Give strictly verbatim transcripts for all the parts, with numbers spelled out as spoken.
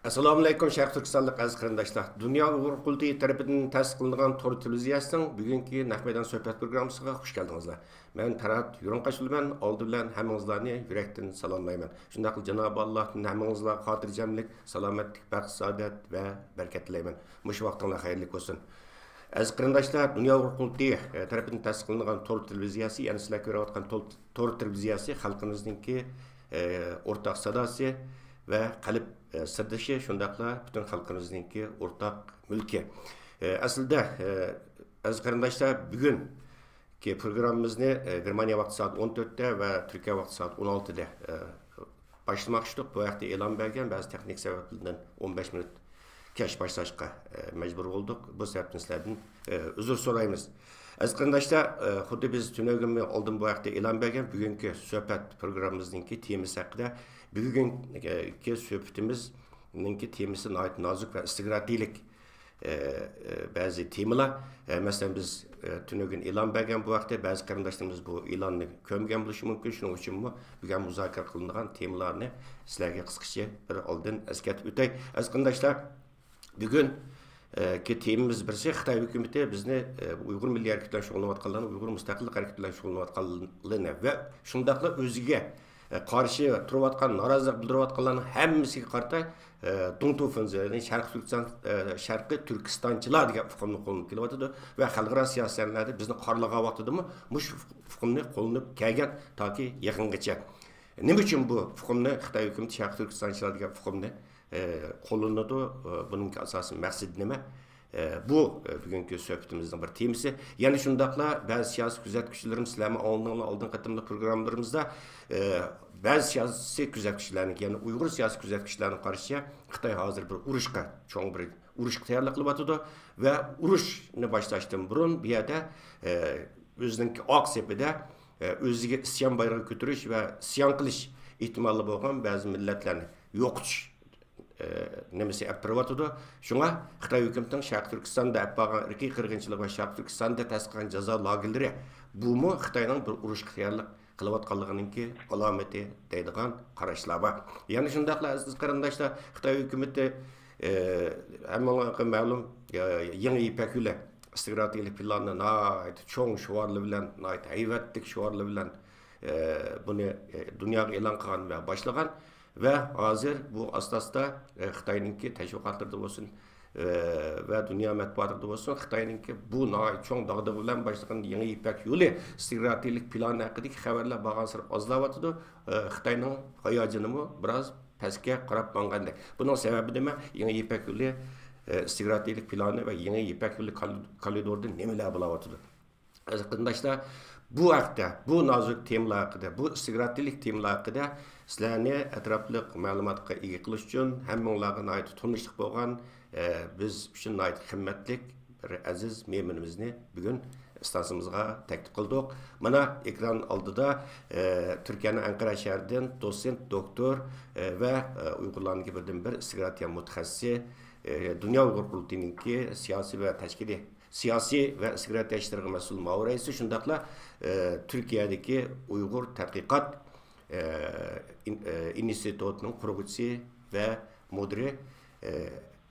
ئەسسالامۇئەلەيكۇم، شەرقىي تۈركىستانلىق ئەزىز قېرىنداشلار! دۇنيا ئۇيغۇر قۇرۇلتىيى تەرىپىدىن تەسىس قىلىنغان تور تېلېۋىزىيەسىنىڭ بۈگۈنكى نەق مەيدان سۆھبەت پروگراممىسىغا خۇش كەلدىڭىزلەر. مەن تەرھات يۇرۇڭقاش بولىمەن. ئالدى بىلەن ھەممىڭىزلارنى يۈرەكتىن سالاملايمەن. شۇنداقلا جانابى ئاللاھتىن ھەممىڭىزلارغا خاتىرجەملىك، سالامەتلىك، بەخت، سائادەت ۋە بەرىكەت تىلەيمەن. مۇشۇ ۋاقتىڭلار خەيرلىك بولسۇن. ئەزىز قېرىنداشلار، دۇنيا ئۇيغۇر قۇرۇلتىيى، ئە، تەرىپىدىن تەسىس قىلىنغان تور تېلېۋىزىيەسى، يەنە سىلەر كۆرۈۋاتقان تور، تور تېلېۋىزىيەسى خەلقىمىزنىڭكى، ئە، ئورتاق ساداسى ۋە قەلب، ئە، سىردىشى، شۇنداقلا پۈتۈن خەلقىمىزنىڭكى ئورتاق مۈلكى. ئە، ئەسلىدە، ئە، ئەزىز قېرىنداشلار، بۈگۈنكى پروگراممىمىزنى، ئە، گېرمانىيە ۋاقتى سائەت ئون تۆتتە ۋە تۈركىيە ۋاقتى سائەت ئون ئالتىدە، ئە، باشلىماقچىدۇق. بۇ ھەقتە ئېلان بەرگەن، بەزى تېخنىك سەۋەبلەردىن ئون بەش مىنۇت كەچ باشلاشقا، ئە، مەجبۇر بولدۇق. بۇ سەۋەبتىن سىلەردىن، ئە، ئۆزۈر سورايمىز. ئەزىز قېرىنداشلار، ئە، خۇددى بىز تۈنۈگۈنمۇ ئالدىن بۇ ھەقتە ئېلان بەرگەن، بۈگۈنكى سۆھبەت پروگراممىمىزنىڭكى تېمىسى ھەققىدە، بۈگۈنكى سۆھبىتىمىزنىڭكى تېمىسى ناھايىتى نازۇك ۋە ئىستراتېگىيەلىك، ئە، ئە، بەزى تېمىلار. ئە، مەسىلەن، بىز، ئە، تۈنۈگۈن ئېلان بەرگەن بۇ ھەقتە، بەزى قېرىنداشلىرىمىز بۇ ئېلاننى كۆرمىگەن بولۇشى مۇمكىن. شۇنىڭ ئۈچۈنمۇ بۈگۈن مۇزاكىرە قىلىنىدىغان تېمىلارنى سىلەرگە قىسقىچە بىر ئالدىن ئەسكەرتىپ ئۆتەي. ئەزىز قېرىنداشلار، بۈگۈن، ئە، كى تېمىمىز بىرسى، خىتاي ھۆكۈمىتى بىزنى، ئە، ئۇيغۇر مىللىي ھەرىكىتى بىلەن شۇغۇللىنىۋاتقانلارنى، ئۇيغۇر مۇستەقىللىق ھەرىكىتى بىلەن شۇغۇللىنىۋاتقانلىرىنى ۋە شۇنداقلا ئۆزىگە، ئە، قارشى تۇرۇۋاتقان، نارازىلىق بىلدۈرۈۋاتقانلارنىڭ ھەممىسىگە قارىتا، ئە، دۇڭتۇفېنزې، يەنى شەرقىي تۈركىستان، ئە، شەرقىي تۈركىستانچىلار دېگەن ئۇقۇمنى قوللىنىپ كېلىۋاتىدۇ ۋە خەلقئارا سىياسەتلەردە بىزنى قارىلىغان ۋاقتىدىمۇ مۇشۇ ئۇقۇمنى قوللىنىپ كەلگەن تاكى يېقىنغىچە. نېمە ئۈچۈن بۇ ئۇقۇمنى خىتاي ھۆكۈمىتى شەرقىي تۈركىستانچىلار دېگەن ئۇقۇمنى، ئە، قوللىنىدۇ؟ ئە، بۇنىڭكى ئاساسىي مەقسىتى نېمە؟ ئە، بۇ، ئە، بۈگۈنكى سۆھبىتىمىزنىڭ بىر تېمىسى. يەنە شۇنداقلا بەزى سىياسىي كۆزەتكۈچىلىرىمىز، سىلەرمۇ ئاڭلىدىڭلار ئالدىنقى قېتىملىق پروگراممىلىرىمىزدا، ئە، بەزى سىياسىي كۆزەتكۈچىلەرنىڭ، يەنى ئۇيغۇر سىياسىي كۆزەتكۈچىلەرنىڭ قارىشىچە، خىتاي ھازىر بىر ئۇرۇشقا، چوڭ بىر ئۇرۇشقا تەييارلىق قىلىۋاتىدۇ ۋە ئۇرۇشنى باشلاشتىن بۇرۇن بۇ يەردە، ئە، ئۆزىنىڭكى ئاق سېپىدە، ئە، ئۆزىگە ئىسيان بايرىقى كۆتۈرۈش ۋە ئىسيان قىلىش ئېھتىمالى بولغان بەزى مىللەتلەرنى يوقىتىش، ئە، نېمىسى ئەپ بېرىۋاتىدۇ. شۇڭا خىتاي ھۆكۈمىتىنىڭ شەرقىي تۈركىستاندا ئەپ بارغان ئىرقىي قىرغىنچىلىق ۋە شەرقىي تۈركىستاندا تەسىس قىلغان جازا لاگېرلىرى، بۇمۇ خىتاينىڭ بىر ئۇرۇشقا تەييارلىق قىلىۋاتقانلىقىنىڭكى ئالامىتى دەيدىغان قاراشلار بار. يەنە شۇنداقلا ئەزىز قېرىنداشلار، خىتاي ھۆكۈمىتى، ئە، ھەممىڭلارغا مەلۇم، ئە، يېڭى يىپەك يولى ئىستراتېگىيەلىك پىلانىنى ناھايىتى چوڭ شوئارلار بىلەن، ناھايىتى ھەيۋەتلىك شوئارلار بىلەن، ئە، بۇنى، ئە، دۇنياغا ئېلان قىلغان ۋە باشلىغان ۋە ھازىر بۇ ئاستا-ئاستا، ئە، خىتاينىڭكى تەشۋىقاتلىرىدا بولسۇن، ئە، ۋە دۇنيا مەتبۇئاتلىرىدا بولسۇن، خىتاينىڭكى بۇ ناھايىتى چوڭ داغدۇغا بىلەن باشلىغان يېڭى يىپەك يولى ئىستراتېگىيەلىك پىلانى ھەققىدىكى خەۋەرلەر بارغانسېرى ئازلاۋاتىدۇ. ئە، خىتاينىڭ ھاياجىنىمۇ بىراز پەسكە قاراپ ماڭغاندەك. بۇنىڭ سەۋەبى نېمە؟ يېڭى يىپەك يولى، ئە، ئىستراتېگىيەلىك پىلانى ۋە يېڭى يىپەك يولى كالي-، كالىدورىدا نېمىلەر بولاۋاتىدۇ؟ ئەزىز قېرىنداشلار، بۇ ھەقتە، بۇ نازۇك تېمىلار ھەققىدە، بۇ ئىستراتېگىيەلىك تېمىلار ھەققىدە سىلەرنى ئەتراپلىق مەلۇماتقا ئىگە قىلىش ئۈچۈن ھەممىڭلارغا ناھايىتى تونۇشلۇق بولغان، ئە، بىز ئۈچۈن ناھايىتى قىممەتلىك بىر ئەزىز مېھمىنىمىزنى بۈگۈن ئىستانسىمىزغا تەكلىپ قىلدۇق. مانا ئېكران ئالدىدا، ئە، تۈركىيەنىڭ ئەنقەرە شەھىرىدىن دوتسېنت دوكتور، ئە، ۋە، ئە، ئۇيغۇرلارنىڭكى بىردىنبىر ئىستراتېگىيە مۇتەخەسسىسى، ئە، دۇنيا ئۇيغۇر قۇرۇلتىيىنىڭكى سىياسىي ۋە تەشكىلىي سىياسىي ۋە ئىستراتېگىيە ئىشلىرىغا مەسئۇل مۇئاۋىن رەئىسى، شۇنداقلا، ئە، تۈركىيەدىكى ئۇيغۇر تەتقىقات، ئە، ئىن-، ئە، ئىنستىتۇتىنىڭ قۇرغۇچىسى ۋە مۇدىرى، ئە،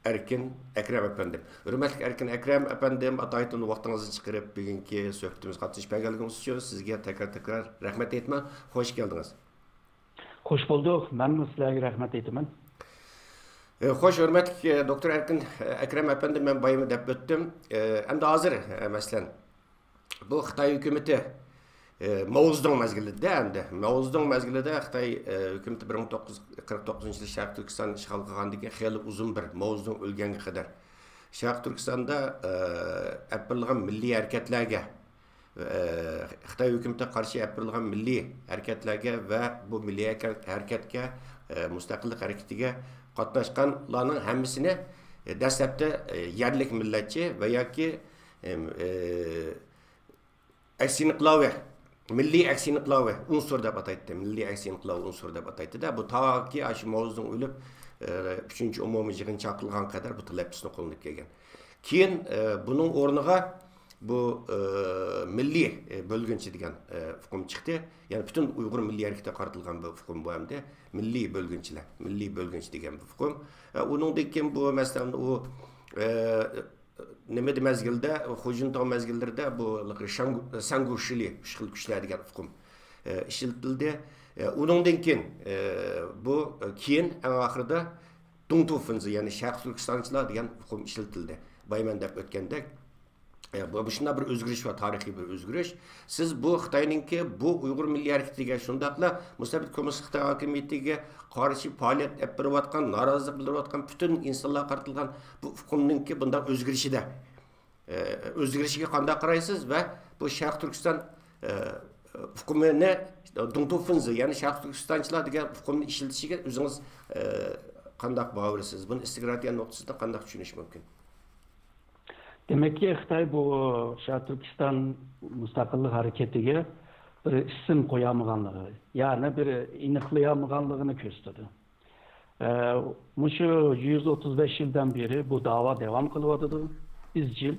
ئەركىن ئەكرەم ئەپەندىم. ھۆرمەتلىك ئەركىن ئەكرەم ئەپەندىم، ئاتايىتىن ۋاقتىڭىزنى چىقىرىپ، بۈگۈنكى سۆھبىتىمىزگە قاتنىشىپ كەلگەنلىكىڭىز ئۈچۈن سىزگە تەكرار-تەكرار رەھمەت ئېيتىمەن. خوش كەلدىڭىز. خوش بولدۇق. مەنمۇ سىلەرگە رەھمەت ئېيتىمەن. ئە، خوش، ھۆرمەتلىك، ئە، دوكتور ئەركىن، ئە، ئەكرەم ئەپەندى، مەن بايىمۇ دەپ ئۆتتۈم. ئە، ئەمدى ھازىر، ئە، مەسىلەن، بۇ خىتاي ھۆكۈمىتى، ئە، ماۋزېدۇڭ مەزگىلىدە ئەمدى، ماۋزېدۇڭ مەزگىلىدە خىتاي، ئە، ھۆكۈمىتى بىر مىڭ توققۇز يۈز قىرىق توققۇزىنچى يىلى شەرقىي تۈركىستاننى ئىشغال قىلغاندىن كېيىن خېلى ئۇزۇن بىر، ماۋزېدۇڭ ئۆلگەنگە قەدەر شەرقىي تۈركىستاندا، ئە، ئەپ بېرىلغان مىللىي ھەرىكەتلەرگە، ئە، خىتاي ھۆكۈمىتىگە قارشى ئەپ بېرىلغان مىللىي ھەرىكەتلەرگە ۋە بۇ مىللىي ھەرىكەت-، ھەرىكەتكە، ئە، مۇستەقىللىق ھەرىكىتىگە قاتناشقانلارنىڭ ھەممىسىنى، ئە، دەسلەپتە، ئە، يەرلىك مىللەتچى ۋە ياكى، ئەم، ئە، ئەكس ئىنقىلابى، مىللىي ئەكس ئىنقىلابى ئۇنسۇرى دەپ ئاتايتتى. مىللىي ئەكس ئىنقىلابى ئۇنسۇرى دەپ ئاتايتتى-دە، بۇ تاكى ئاشۇ ماۋزېدۇڭ ئۆلۈپ، ئە، ئۈچىنچى ئومۇمىي يىغىن چاقىرىلغانغا قەدەر بۇ تەلەپپۇزنى قوللىنىپ كەلگەن. كېيىن، ئە، بۇنىڭ ئورنىغا بۇ، ئى، مىللىي، ئى، بۆلگۈنچى دېگەن، ئى، ئۇقۇم چىقتى. يەنى پۈتۈن ئۇيغۇر مىللىي ھەرىكىتىگە قارىتىلغان بىر ئۇقۇم بۇ ئەمدى. مىللىي بۆلگۈنچىلەر، مىللىي بۆلگۈنچى دېگەن بىر ئۇقۇم. ئە، ئۇنىڭدىن كېيىن بۇ، مەسىلەن، ئۇ، ئى، نېمىدە مەزگىلدە، خۇجىنتاۋ مەزگىللىرىدە بۇ شاڭگۇ-، سەنگۇشىلى، ئۈچ خىل كۈچلەر دېگەن ئۇقۇم، ئى، ئىشلىتىلدى. ئى، ئۇنىڭدىن كېيىن، ئى، بۇ، كېيىن ئەڭ ئاخىرىدا دۇڭتۇ فېنزى، يەنى شەرقىي تۈركىستانچىلار دېگەن ئۇقۇم ئىشلىتىلدى. بايمەن دەپ ئۆتكەندەك، ئە، بۇ، بۇ شۇنداق بىر ئۆزگىرىش بار، تارىخىي بىر ئۆزگىرىش. سىز بۇ خىتاينىڭكى بۇ ئۇيغۇر مىللىي ھەرىكىتىگە، شۇنداقلا مۇستەبىت كوممۇنىست خىتاي ھاكىمىيىتىگە قارشى پائالىيەت ئېلىپ بېرىۋاتقان، نارازىلىق بىلدۈرۈۋاتقان پۈتۈن ئىنسانلارغا قارىتىلغان بۇ ئۇقۇمنىڭكى بۇنداق ئۆزگىرىشىدە، ئە، ئۆزگىرىشىگە قانداق قارايسىز ۋە بۇ شەرقىي تۈركىستان، ئە، ئۇقۇمىنى، دۇڭتۇ فېنزى، يەنى شەرقىي تۈركىستانچىلار دېگەن ئۇقۇمنى ئىشلىتىشىگە ئۆزىڭىز، ئە، قانداق باھا بېرىسىز؟ بۇنى ئىستراتېگىيە نۇقتىسىدىن قانداق چۈشىنىش مۇمكىن؟ دېمەككى، خىتاي بۇ شەرقىي تۈركىستان مۇستەقىللىق ھەرىكىتىگە بىر ئىسىم قويالمىغانلىقى، يەنى بىر ئېنىقلىيالمىغانلىقىنى كۆرسىتىدۇ. ئە، مۇشۇ يۈز ئوتتۇز بەش يىلدىن بېرى بۇ داۋا داۋام قىلىۋاتىدۇ، ئىزچىل.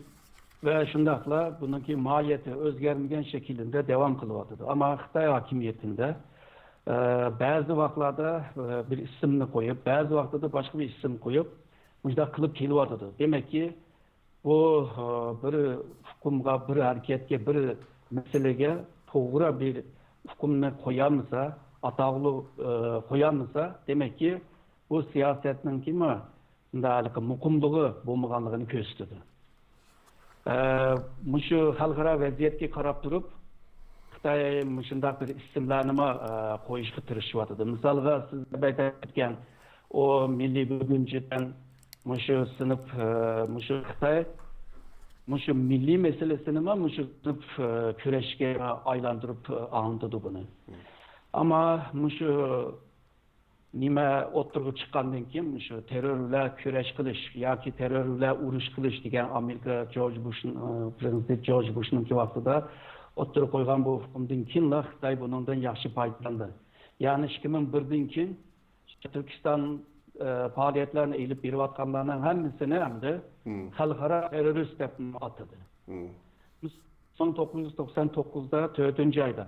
ۋە شۇنداقلا بۇنىڭكى ماھىيىتى ئۆزگەرمىگەن شەكىلدە داۋام قىلىۋاتىدۇ. ئەمما خىتاي ھاكىمىيىتىدە، ئە، بەزى ۋاقىتلاردا، ئە، بىر ئىسىمنى قويۇپ، بەزى ۋاقىتتا باشقا بىر ئىسىم قويۇپ، مۇشۇنداق قىلىپ كېلىۋاتىدۇ. دېمەككى، بۇ، ئە، بىر ئۇقۇمغا، بىر ھەرىكەتكە، بىر مەسىلىگە توغرا بىر ئۇقۇمنى قويالمىسا، ئاتاغلىق، ئە، قويالمىسا، دېمەككى، بۇ سىياسەتنىڭكىمۇ شۇنداق ھېلىقى مۇقىملىقى بولمىغانلىقىنى كۆرسىتىدۇ. ئە، مۇشۇ خەلقئارا ۋەزىيەتكە قاراپ تۇرۇپ، خىتاي مۇشۇنداق بىر ئىسىملارنىمۇ، ئە، قويۇشقا تىرىشىۋاتىدۇ. مىسالغا، سىز ئەۋەتكەن ئۇ مىللىي بۆلگۈنچىدىن مۇشۇ سىنىپ، ئە، مۇشۇ خىتاي مۇشۇ مىللىي مەسىلىسىنىمۇ مۇشۇ سىنىپ، ئە، كۈرەشكە ئايلاندۇرۇپ، ئە، ئاڭلىتىدۇ بۇنى. ئەمما مۇشۇ نېمە ئوتتۇرىغا چىققاندىن كېيىن، مۇشۇ تېررور بىلەن كۈرەش قىلىش ياكى تېررور بىلەن ئۇرۇش قىلىش دېگەن ئامېرىكا جورج بۇش، ئى، پرېزىدېنت جورج بۇشنىڭكى ۋاقتىدا ئوتتۇرىغا قويغان بۇ ئۇقۇمدىن كېيىنلا خىتاي بۇنىڭدىن ياخشى پايدىلاندى. يەنى ئىككى مىڭ بىردىن كېيىن تۈركىستان، ئى، پائالىيەتلەرنى ئېلىپ بېرىۋاتقانلارنىڭ ھەممىسىنى ئەمدى خەلقئارا تېررورىست دەپ ئاتىدى. مىڭ توققۇز يۈز توقسان توققۇزدا، تۆتىنچى ئايدا،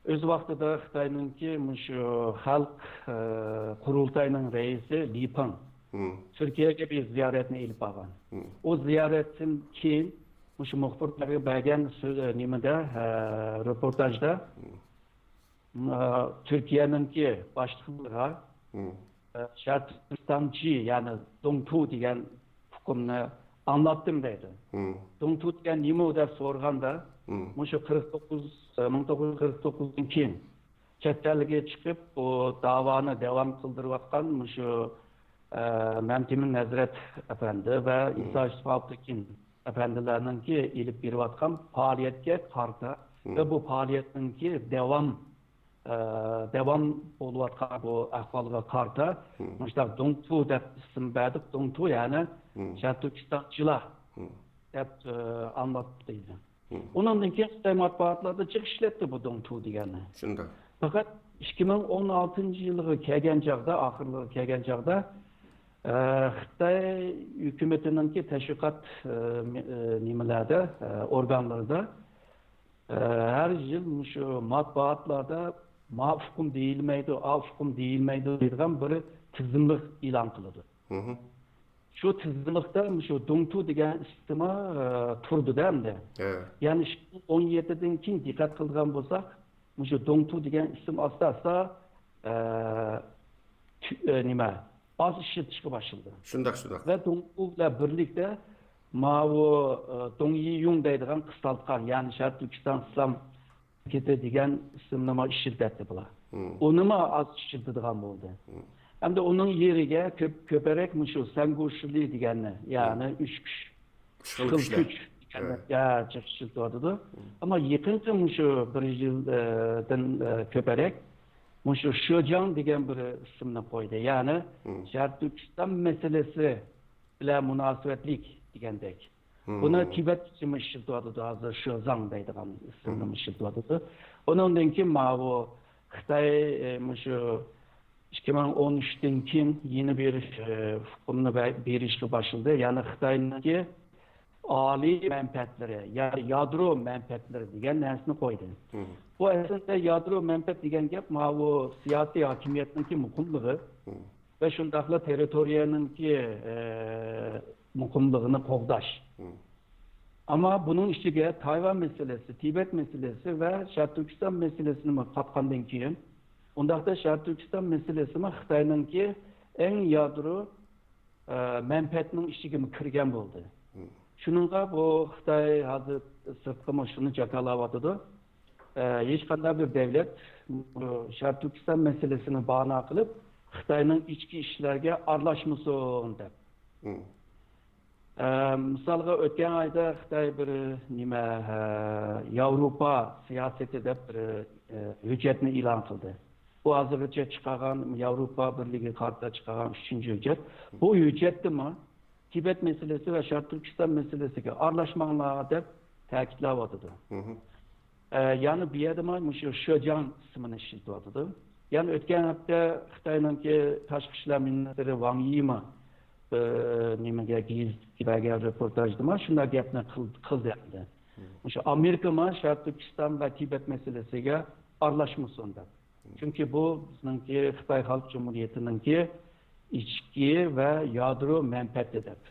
ئۆز ۋاقتىدا خىتاينىڭكى مۇشۇ خەلق، ئى، قۇرۇلتاينىڭ رەئىسى لى پېڭ تۈركىيەگە بىر زىيارەتنى ئېلىپ بارغان. ئۇ زىيارەتتىن كېيىن مۇشۇ مۇخبىرلارغا بەرگەن سۆ-، نېمىدە، ئە، رېپورتاژدا، ئە، تۈركىيەنىڭكى باشلىقلىرىغا، ئە، شەرقىي تۈركىستانچى، يەنى دۇڭتۇ دېگەن ئۇقۇمنى ئاڭلاتتىم دەيدۇ. دۇڭتۇ دېگەن نېمە دەپ سورىغاندا، مۇشۇ قىرىق توققۇز، ئە، مىڭ توققۇز يۈز قىرىق توققۇزدىن كېيىن چەت ئەلگە چىقىپ، بۇ داۋانى داۋام قىلدۇرۇۋاتقان مۇشۇ، ئە، مەمتىمىن ھەزرەت ئەپەندى ۋە ئىسا يۈسۈپ ئابدۇكىم ئەپەندىلەرنىڭكى ئېلىپ بېرىۋاتقان پائالىيەتكە قارىتا ۋە بۇ پائالىيەتنىڭكى داۋام، ئە، داۋام بولۇۋاتقان بۇ ئەھۋالغا قارىتا مۇشۇنداق دۇڭتۇ دەپ ئىسىم بەردۇق. دۇڭتۇ، يەنى شەرقىي تۈركىستانچىلار دەپ، ئە، ئاڭلاتتى دەيدۇ. ئۇنىڭدىن كېيىن خىتاي مەتبۇئاتلاردا جىق ئىشلەتتى بۇ دۇڭتۇ دېگەننى. شۇنداق. پەقەت ئىككى مىڭ ئون ئالتىنچى يىلغا كەلگەن چاغدا، ئاخىرلىرىغا كەلگەن چاغدا، ئە، خىتاي ھۆكۈمىتىنىڭكى تەشۋىقات، ئە، مې-، ئە، نېمىلەردە، ئە، ئورگانلىرىدا، ئە، ھەر يىل مۇشۇ مەتبۇئاتلاردا ما ئۇقۇم دېيىلمەيدۇ، ئا ئۇقۇم دېيىلمەيدۇ دەيدىغان بىر تىزىملىق ئېلان قىلىدۇ. شۇ تىزىملىقتا مۇشۇ دۇڭتۇ دېگەن ئىسىم، ئە، تۇرىدۇ-دە ئەمدى. يەنى ئىككى مىڭ ئون يەتتىدىن كېيىن دىققەت قىلىدىغان بولساق، مۇشۇ دۇڭتۇ دېگەن ئىسىم ئاستا-ئاستا، ئە، تۈ-، ئە، نېمە، ئاز ئىشلىتىشكە باشلىدى. شۇنداق، شۇنداق. ۋە دۇڭتۇ بىلەن بىرلىكتە ماۋۇ، ئە، دۇڭيىيۇڭ دەيدىغان قىسقارتقان، يەنى شەرقىي تۈركىستان ئىسلام ھەرىكىتى دېگەن ئىسىمنىمۇ ئىشلىتەتتى بۇلار. ئۇنىمۇ ئاز ئىشلىتىدىغان بولدى. ئەمدى ئۇنىڭ يېرىگە كۆپ، كۆپرەك مۇشۇ سەنگۇشلى دېگەننى، يەنى ئۈچ كۈچ، ئۈچ خىل كۈچ دېگەننى، يا، جىق ئىشلىتىۋاتىدۇ. ئەمما يېقىنقى مۇشۇ بىر يىلدىن، ئە، كۆپرەك مۇشۇ شىجاڭ دېگەن بىر ئىسىمنى قويدى. يەنى شەرقىي تۈركىستان مەسىلىسى بىلەن مۇناسىۋەتلىك دېگەندەك. بۇنى تىبەتچىمۇ ئىشلىتىۋاتىدۇ، ھازىر شىزاڭ دەيدىغان ئىسىمنىمۇ ئىشلىتىۋاتىدۇ. ئۇنىڭدىن كېيىن ماۋۇ خىتاي، ئە، مۇشۇ ئىككى مىڭ ئون ئۈچتىن كېيىن يېڭى بىر، ئە، ئۇقۇمنى بە-، بېرىشكە باشلىدى. يەنى خىتاينىڭكى ئالىي مەنپەئەتلىرى، يا يادرو مەنپەئەتلىرى دېگەن نەرسىنى قويدى. بۇ ئەسلىدە يادرو مەنپەئەت دېگەن گەپ ماۋۇ سىياسىي ھاكىمىيەتنىڭكى مۇقىملىقى ۋە شۇنداقلا تېررىتورىيەنىڭكى، ئە، مۇقىملىقىنى قوغداش. ئەمما بۇنىڭ ئىچىگە تايۋان مەسىلىسى، تىبەت مەسىلىسى ۋە شەرقىي تۈركىستان مەسىلىسىنىمۇ قاتقاندىن كېيىن، ئۇنداقتا شەرقىي تۈركىستان مەسىلىسىمۇ خىتاينىڭكى ئەڭ يادرو، ئە، مەنپەئەتنىڭ ئىچىگىمۇ كىرگەن بولدى. شۇنىڭغا بۇ خىتاي ھازىر سىرتقىمۇ شۇنى جاكارلاۋاتىدۇ. ئە، ھېچقانداق بىر دەۋلەت شەرقىي تۈركىستان مەسىلىسىنى باھانە قىلىپ، خىتاينىڭ ئىچكى ئىشلىرىغا ئارىلاشمىسۇن دەپ. ئە، مىسالغا، ئۆتكەن ئايدا خىتاي بىر نېمە، ئە، ياۋروپا سىياسىتى دەپ بىر، ئە، ھۆججەتنى ئېلان قىلدى. بۇ ھازىرغىچە چىقارغان، ياۋروپا بىرلىكىگە قارىتا چىقارغان ئۈچىنچى ھۆججەت. بۇ ھۆججەتتىمۇ تىبەت مەسىلىسى ۋە شەرقىي تۈركىستان مەسىلىسىگە ئارىلاشماڭلار دەپ تەكىتلەۋاتىدۇ. ئە، يەنە بۇ يەردىمۇ مۇشۇ شېجياڭ ئىسمىنى ئىشلىتىۋاتىدۇ. يەنە ئۆتكەن ھەپتە خىتاينىڭكى تاشقى ئىشلار مىنىستىرى ۋاڭ يىمۇ، ئە، نېمىگە، گېزىتكە بەرگەن رېپورتاژدىمۇ شۇنداق گەپنى قىل-، قىلدى ئەمدى. مۇشۇ ئامېرىكىمۇ شەرقىي تۈركىستان ۋە تىبەت مەسىلىسىگە ئارىلاشمىسۇن دەپ. چۈنكى بۇ بىزنىڭكى خىتاي خەلق جۇمھۇرىيىتىنىڭكى ئىچكى ۋە يادرو مەنپەئەتى دەپ.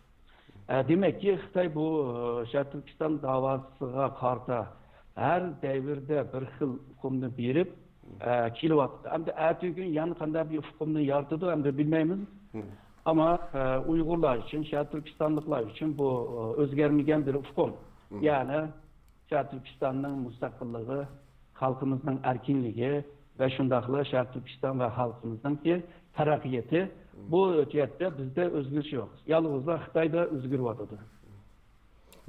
ئە، دېمەككى، خىتاي بۇ، ئە، شەرقىي تۈركىستان داۋاسىغا قارىتا ھەر دەۋردە بىر خىل ئۇقۇمنى بېرىپ، ئە، كېلىۋاتىدۇ. ئەمدى ئەتىگۈن يەنە قانداق بىر ئۇقۇمنى يارىتىدۇ، ئەمدى بىلمەيمىز. ئەمما، ئە، ئۇيغۇرلار ئۈچۈن، شەرقىي تۈركىستانلىقلار ئۈچۈن بۇ، ئە، ئۆزگەرمىگەن بىر ئۇقۇم. يەنى شەرقىي تۈركىستاننىڭ مۇستەقىللىقى، خەلقىمىزنىڭ ئەركىنلىكى ۋە شۇنداقلا شەرقىي تۈركىستان ۋە خەلقىمىزنىڭكى تەرەققىياتى، بۇ جەھەتتە بىزدە ئۆزگىرىش يوق. يالغۇزلا خىتايدا ئۆزگىرىۋاتىدۇ.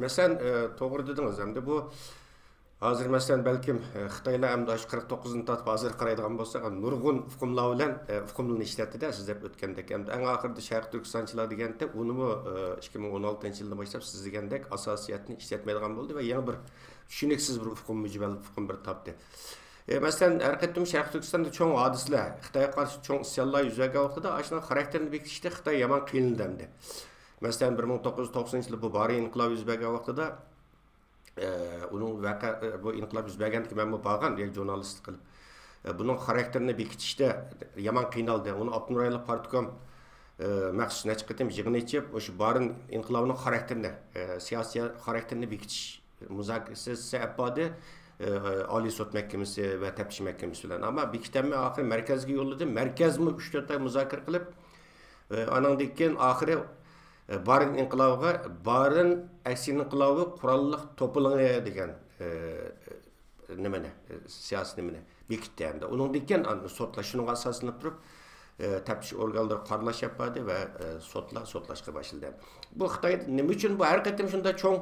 مەسىلەن، ئە، توغرا دېدىڭىز. ئەمدى بۇ ھازىر، مەسىلەن، بەلكىم، ئە، خىتايلار ئەمدى ئاشۇ قىرىق توققۇزدىن تارتىپ ھازىرغا قارايدىغان بولساق، نۇرغۇن ئۇقۇملار بىلەن، ئە، ئۇقۇملىرىنى ئىشلەتتى-دە، سىز دەپ ئۆتكەندەك. ئەمدى ئەڭ ئاخىرىدا شەرقىي تۈركىستانچىلار دېگەندەك، ئۇنىمۇ، ئە، ئىككى مىڭ ئون ئالتىنچى يىلدىن باشلاپ سىز دېگەندەك ئاساسىيەتنى ئىشلەتمەيدىغان بولدى ۋە يېڭى بىر چۈشىنىكسىز بىر ئۇقۇم، مۈجمەل ئۇقۇم بىر تاپتى. ئە، مەسىلەن، ھەر قېتىم شەرقىي تۈركىستاندا چوڭ ھادىسىلەر، خىتايغا قارشى چوڭ ئىسيانلار يۈز بەرگەن ۋاقتىدا ئاشۇنداق خاراكتېرنى بېكىتىشتە خىتاي يامان قىينىلدى ئەمدى. مەسىلەن، بىر مىڭ توققۇز يۈز توقسىنىنچى يىلى بۇ بارىن ئىنقىلابى يۈز بەرگەن ۋاقتىدا، ئە، ئۇنىڭ ۋەقە-، ئە، بۇ ئىنقىلاب يۈز بەرگەندىكىن مەنمۇ بارغان، يەنى ژۇرنالىستلىق قىلىپ. ئە، بۇنىڭ خاراكتېرىنى بېكىتىشتە يامان قىينالدى. ئۇنى ئاپتونوم رايونلۇق پارتكوم، ئە، مەخسۇس نەچچە قېتىم يىغىن ئېچىپ، ئاشۇ بارىن ئىنقىلابىنىڭ خاراكتېرىنى، ئە، سىياسىي خاراكتېرىنى بېكىتىش مۇزاكىرىسى ئېلىپ باردى. ئە، ئالىي سوت مەھكىمىسى ۋە تەپتىش مەھكىمىسى بىلەن. ئەمما بېكىتەلمەي ئاخىرى مەركەزگە يوللىدى. مەركەزمۇ ئۈچ تۆت ئاي مۇزاكىرە قىلىپ، ئە، ئانىڭدىن كېيىن ئاخىرى، ئە، بارىن ئىنقىلابىغا، بارىن ئەكسىيە ئىنقىلابى قوراللىق توپىلىڭى دېگەن، ئە، نېمىنى، ئە، سىياسىي نېمىنى بېكىتتى ئەمدى. ئۇنىڭدىن كېيىن ئاندىن سوتلاش شۇنىڭغا ئاساسلىنىپ تۇرۇپ، ئە، تەپتىش ئورگانلىرى قارىلاش ئېلىپ باردى ۋە، ئە، سوتلار سوتلاشقا باشلىدى. بۇ خىتاي نېمە ئۈچۈن بۇ ھەر قېتىم شۇنداق چوڭ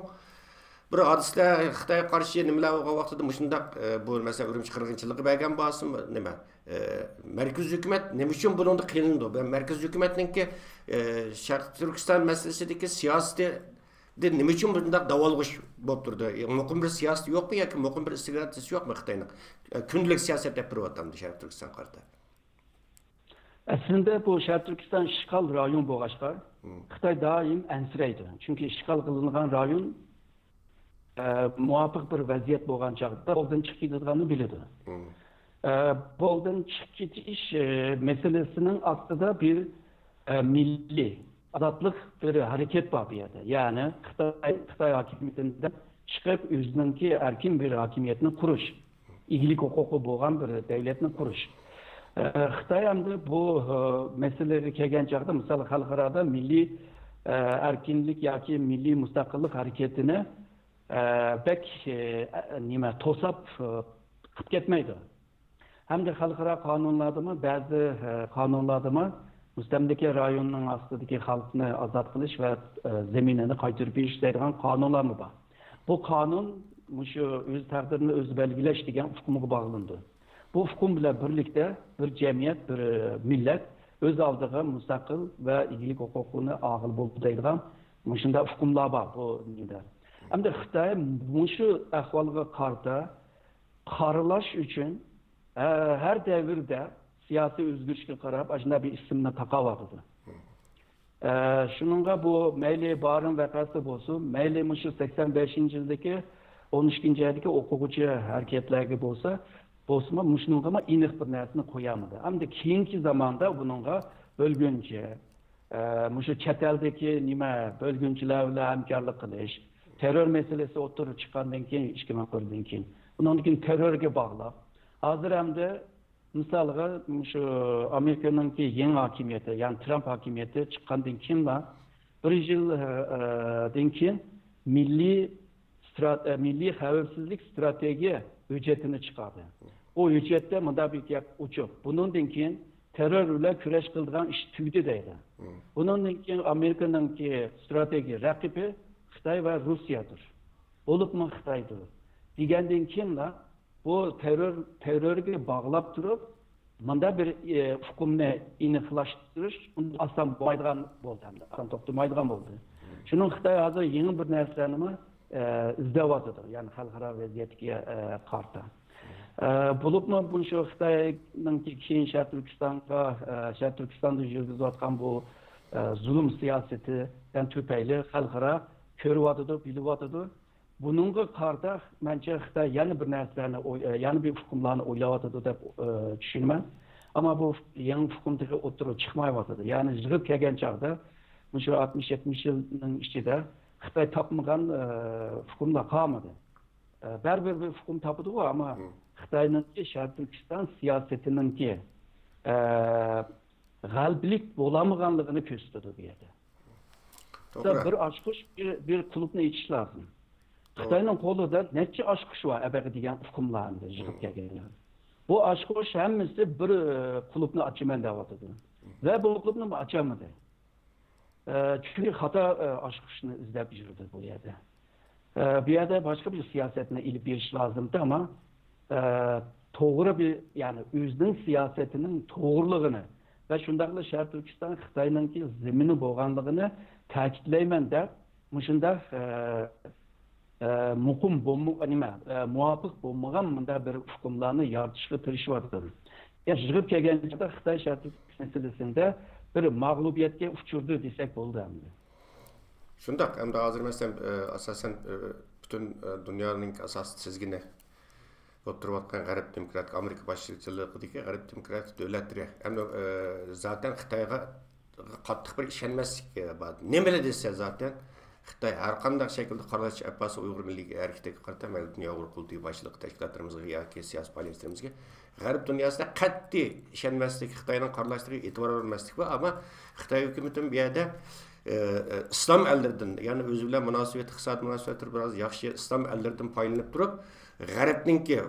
بىر ھادىسىلەر، خىتايغا قارشى نېمىلەر بولغان ۋاقتىدا مۇشۇنداق، ئە، بۇ مەسىلەن، ئۈرۈمچى قىرغىنچىلىقى بەرگەن بولسىمۇ، نېمە، ئە، مەركىزىي ھۆكۈمەت نېمە ئۈچۈن بۇنىڭدا قىينىلىدۇ؟ مەركىزىي ھۆكۈمەتنىڭكى، ئە، شەرقىي تۈركىستان مەسىلىسىدىكى سىياسىتىدە نېمە ئۈچۈن بۇنداق داۋالغۇش بولۇپ تۇرىدۇ؟ مۇقىم بىر سىياسىتى يوقمۇ ياكى مۇقىم بىر ئىستراتېگىيەسى يوقمۇ خىتاينىڭ؟ ئە، كۈندىلىك سىياسەت ئېلىپ بېرىۋاتامدۇ شەرقىي تۈركىستانغا قارىتا؟ ئەسلىدە بۇ شەرقىي تۈركىستان ئىشغال رايون بولغاچقا، خىتاي دائىم ئەنسىرەيدۇ. چۈنكى ئىشغال قىلىنغان رايون، ئە، مۇۋاپىق بىر ۋەزىيەت بولغان چاغدا قولدىن چىقىپ كېتىدىغاننى بىلىدۇ. ئە، قولدىن چىقىپ كېتىش، ئە، مەسىلىسىنىڭ ئاستىدا بىر، ئە، مىللىي ئازادلىق بىر ھەرىكەت بار بۇ يەردە. يەنى خىتاي، خىتاي ھاكىمىيىتىدىن چىقىپ، ئۆزىنىڭكى ئەركىن بىر ھاكىمىيەتنى قۇرۇش، ئىگىلىك ھوقۇقى بولغان بىر دەۋلەتنى قۇرۇش. ئە، خىتاي ئەمدى بۇ، ئە، مەسىلىگە كەلگەن چاغدا، مىسال، خەلقئارادا مىللىي، ئە، ئەركىنلىك ياكى مىللىي مۇستەقىللىق ھەرىكىتىنى، ئە، بەك، ئە، نېمە، توساپ، ئە، قىلىپ كەتمەيدۇ. ھەمدە خەلقئارا قانۇنلاردىمۇ، بەزى، ئە، قانۇنلاردىمۇ مۇستەملىكە رايونىنىڭ ئاستىدىكى خەلقنى ئازاد قىلىش ۋە، ئە، زېمىنىنى قايتۇرۇپ بېرىش دەيدىغان قانۇنلارمۇ بار. بۇ قانۇن مۇشۇ ئۆز تەقدىرىنى ئۆزى بەلگىلەش دېگەن ئۇقۇمغا باغلىنىدۇ. بۇ ئۇقۇم بىلەن بىرلىكتە بىر جەمئىيەت، بىر، ئە، مىللەت ئۆز ئالدىغا مۇستەقىل ۋە ئىگىلىك ھوقۇقىنى ئالغىلى بولىدۇ دەيدىغان مۇشۇنداق ئۇقۇملار بار بۇ نېمىدە. ئەمدى خىتاي مۇشۇ ئەھۋالغا قارىتا قارىلاش ئۈچۈن، ئە، ھەر دەۋردە سىياسىي ئۆزگىرىشكە قاراپ ئاشۇنداق بىر ئىسىمنى تاقاۋاتىدۇ. ئە، شۇنىڭغا بۇ مەيلى بارىن ۋەقەسى بولسۇن، مەيلى مۇشۇ سەكسەن بەشىنچى يىلدىكى، ئون ئىككىنچى ئايدىكى ئوقۇغۇچى ھەرىكەتلەرگە بولسا، بولسىمۇ، مۇشۇنىڭغىمۇ ئېنىق بىر نەرسىنى قويالمىدى. ئەمدى كېيىنكى زاماندا بۇنىڭغا بۆلگۈنچى، ئە، مۇشۇ چەت ئەلدىكى نېمە، بۆلگۈنچىلەر بىلەن ھەمكارلىق قىلىش، تېررور مەسىلىسى ئوتتۇرىغا چىققاندىن كېيىن، ئىككى مىڭ بىردىن كېيىن، ئۇنىڭدىن كېيىن تېررورغا باغلاپ، ھازىر ئەمدى مىسالغا، مۇشۇ ئامېرىكىنىڭكى يېڭى ھاكىمىيىتى، يەنى ترامپ ھاكىمىيىتى چىققاندىن كېيىنلا، بىر يىل، ئە، ئە، دىن كېيىن مىللىي سترات-، ئە، مىللىي خەۋپسىزلىك ستراتېگىيە ھۆججىتىنى چىقاردى. بۇ ھۆججەتتە مۇنداق بىر گەپ ئوچۇق. بۇنىڭدىن كېيىن تېررور بىلەن كۈرەش قىلىدىغان ئىش تۈگىدى دەيدۇ. بۇنىڭدىن كېيىن ئامېرىكىنىڭكى ستراتېگىيە رەقىبى خىتاي ۋە روسىيەدۇر. بولۇپمۇ خىتايدۇر. دېگەندىن كېيىنلا بۇ تېررور، تېررورغا باغلاپ تۇرۇپ، مۇنداق بىر، ئى، ئۇقۇمنى ئېنىقلاشتۇرۇش ئاسان بولمايدىغان بولدى، ئەمدى ئاسان توختىمايدىغان بولدى. شۇنىڭ خىتاي ھازىر يېڭى بىر نەرسىلەرنىمۇ، ئى، ئىزدەۋاتىدۇ، يەنى خەلقئارا ۋەزىيەتكە، ئى، قارىتا. ئى، بولۇپمۇ بۇ شۇ خىتاينىڭكى كېيىن شەرقىي تۈركىستانغا، ئى، شەرقىي تۈركىستاندا يۈرگۈزۈۋاتقان بۇ، ئى، زۇلۇم سىياسىتىدىن تۈپەيلى خەلقئارا كۆرۈۋاتىدۇ، بىلىۋاتىدۇ. بۇنىڭغا قارىتا، مەنچە خىتاي يەنە بىر نەرسىلەرنى ئوي-، يەنە بىر ئۇقۇملارنى ئويلاۋاتىدۇ دەپ، ئە، چۈشىنىمەن. ئەمما بۇ يېڭى ئۇقۇم تېخى ئوتتۇرىغا چىقمايۋاتىدۇ. يەنى يىغىپ كەلگەن چاغدا، مۇشۇ ئاتمىش، يەتمىش يىلنىڭ ئىچىدە خىتاي تاپمىغان، ئە، ئۇقۇملار قالمىدى. ئە، بەرىبىر بىر ئۇقۇم تاپىدىغۇ، ئەمما خىتاينىڭكى شەرقىي تۈركىستان سىياسىتىنىڭكى، ئە، غەلىبىلىك بولالمىغانلىقىنى كۆرسىتىدۇ بۇ يەردە. توغرا. بىر ئاچقۇچ، بىر، بىر قۇلۇپنى ئېچىش لازىم. توغرا. خىتاينىڭ قولىدا نەچچە ئاچقۇچ بار، ئەبەقى دېگەن ئۇقۇملار ئەمدى يىغىپ كەلگەنلەر. بۇ ئاچقۇچ ھەممىسى بىر، ئە، قۇلۇپنى ئاچىمەن دەۋاتىدۇ. ۋە بۇ قۇلۇپنى ئاچالمىدى. ئە، چۈنكى خاتا، ئە، ئاچقۇچنى ئىزدەپ يۈرىدۇ بۇ يەردە. ئە، بۇ يەردە باشقا بىر سىياسەتنى ئېلىپ بېرىش لازىمدى، ئەمما، ئە، توغرا بىر، يەنى ئۆزىنىڭ سىياسىتىنىڭ توغرىلىقىنى ۋە شۇنداقلا شەرقىي تۈركىستان خىتاينىڭكى زېمىنى بولغانلىقىنى تەكىتلەيمەن دەپ، مۇشۇنداق، ئە، ئە، مۇقىم بولما-، نېمە، ئە، مۇۋاپىق بولمىغان مۇنداق بىر ئۇقۇملارنى يارىتىشقا تىرىشىۋاتىدۇ. يا، يىغىپ كەلگەن چاغدا خىتاي شەرقىي تۈركىستان مەسىلىسىدە بىر مەغلۇبىيەتكە ئۇچرىدى دېسەك بولىدۇ ئەمدى. شۇنداق، ئەمدى ھازىر مەسىلەن، ئە، ئاساسەن، ئە، پۈتۈن، ئە، دۇنيانىڭ ئاساسىي تىزگىنى بولۇپ تۇرۇۋاتقان غەرب دېموكراتىك ئامېرىكا باشچىلىقىدىكى غەرب دېموكراتىك دۆلەتلىرى ھەم، ئە، زاتەن خىتايغا قاتتىق بىر ئىشەنمەسلىك، ئە، بار. نېمىلا دېسە زاتەن خىتاي ھەر قانداق شەكىلدە قاراشچى ئەپپاسى ئۇيغۇر مىللىي ھەرىكىتىگە قارىتا مەيلى دۇنيا ئۇيغۇر قۇرۇلتىيى باشچىلىقى تەشكىلاتلىرىمىزغا ياكى سىياسىي پائالىيەتچىلىرىمىزگە غەرب دۇنياسىدا قەتئىي ئىشەنمەسلىك، خىتاينىڭ قارىلاشلىرىغا ئېتىبار بەرمەسلىك بار. ئەمما خىتاي ھۆكۈمىتىمۇ بۇ يەردە، ئە، ئە، ئىسلام ئەللىرىدىن، يەنى ئۆزى بىلەن مۇناسىۋەت، ئىقتىسادىي مۇناسىۋەتلىرى بىراز ياخشى ئىسلام ئەللىرىدىن پايدىلىنىپ تۇرۇپ، غەربنىڭكى، ئە،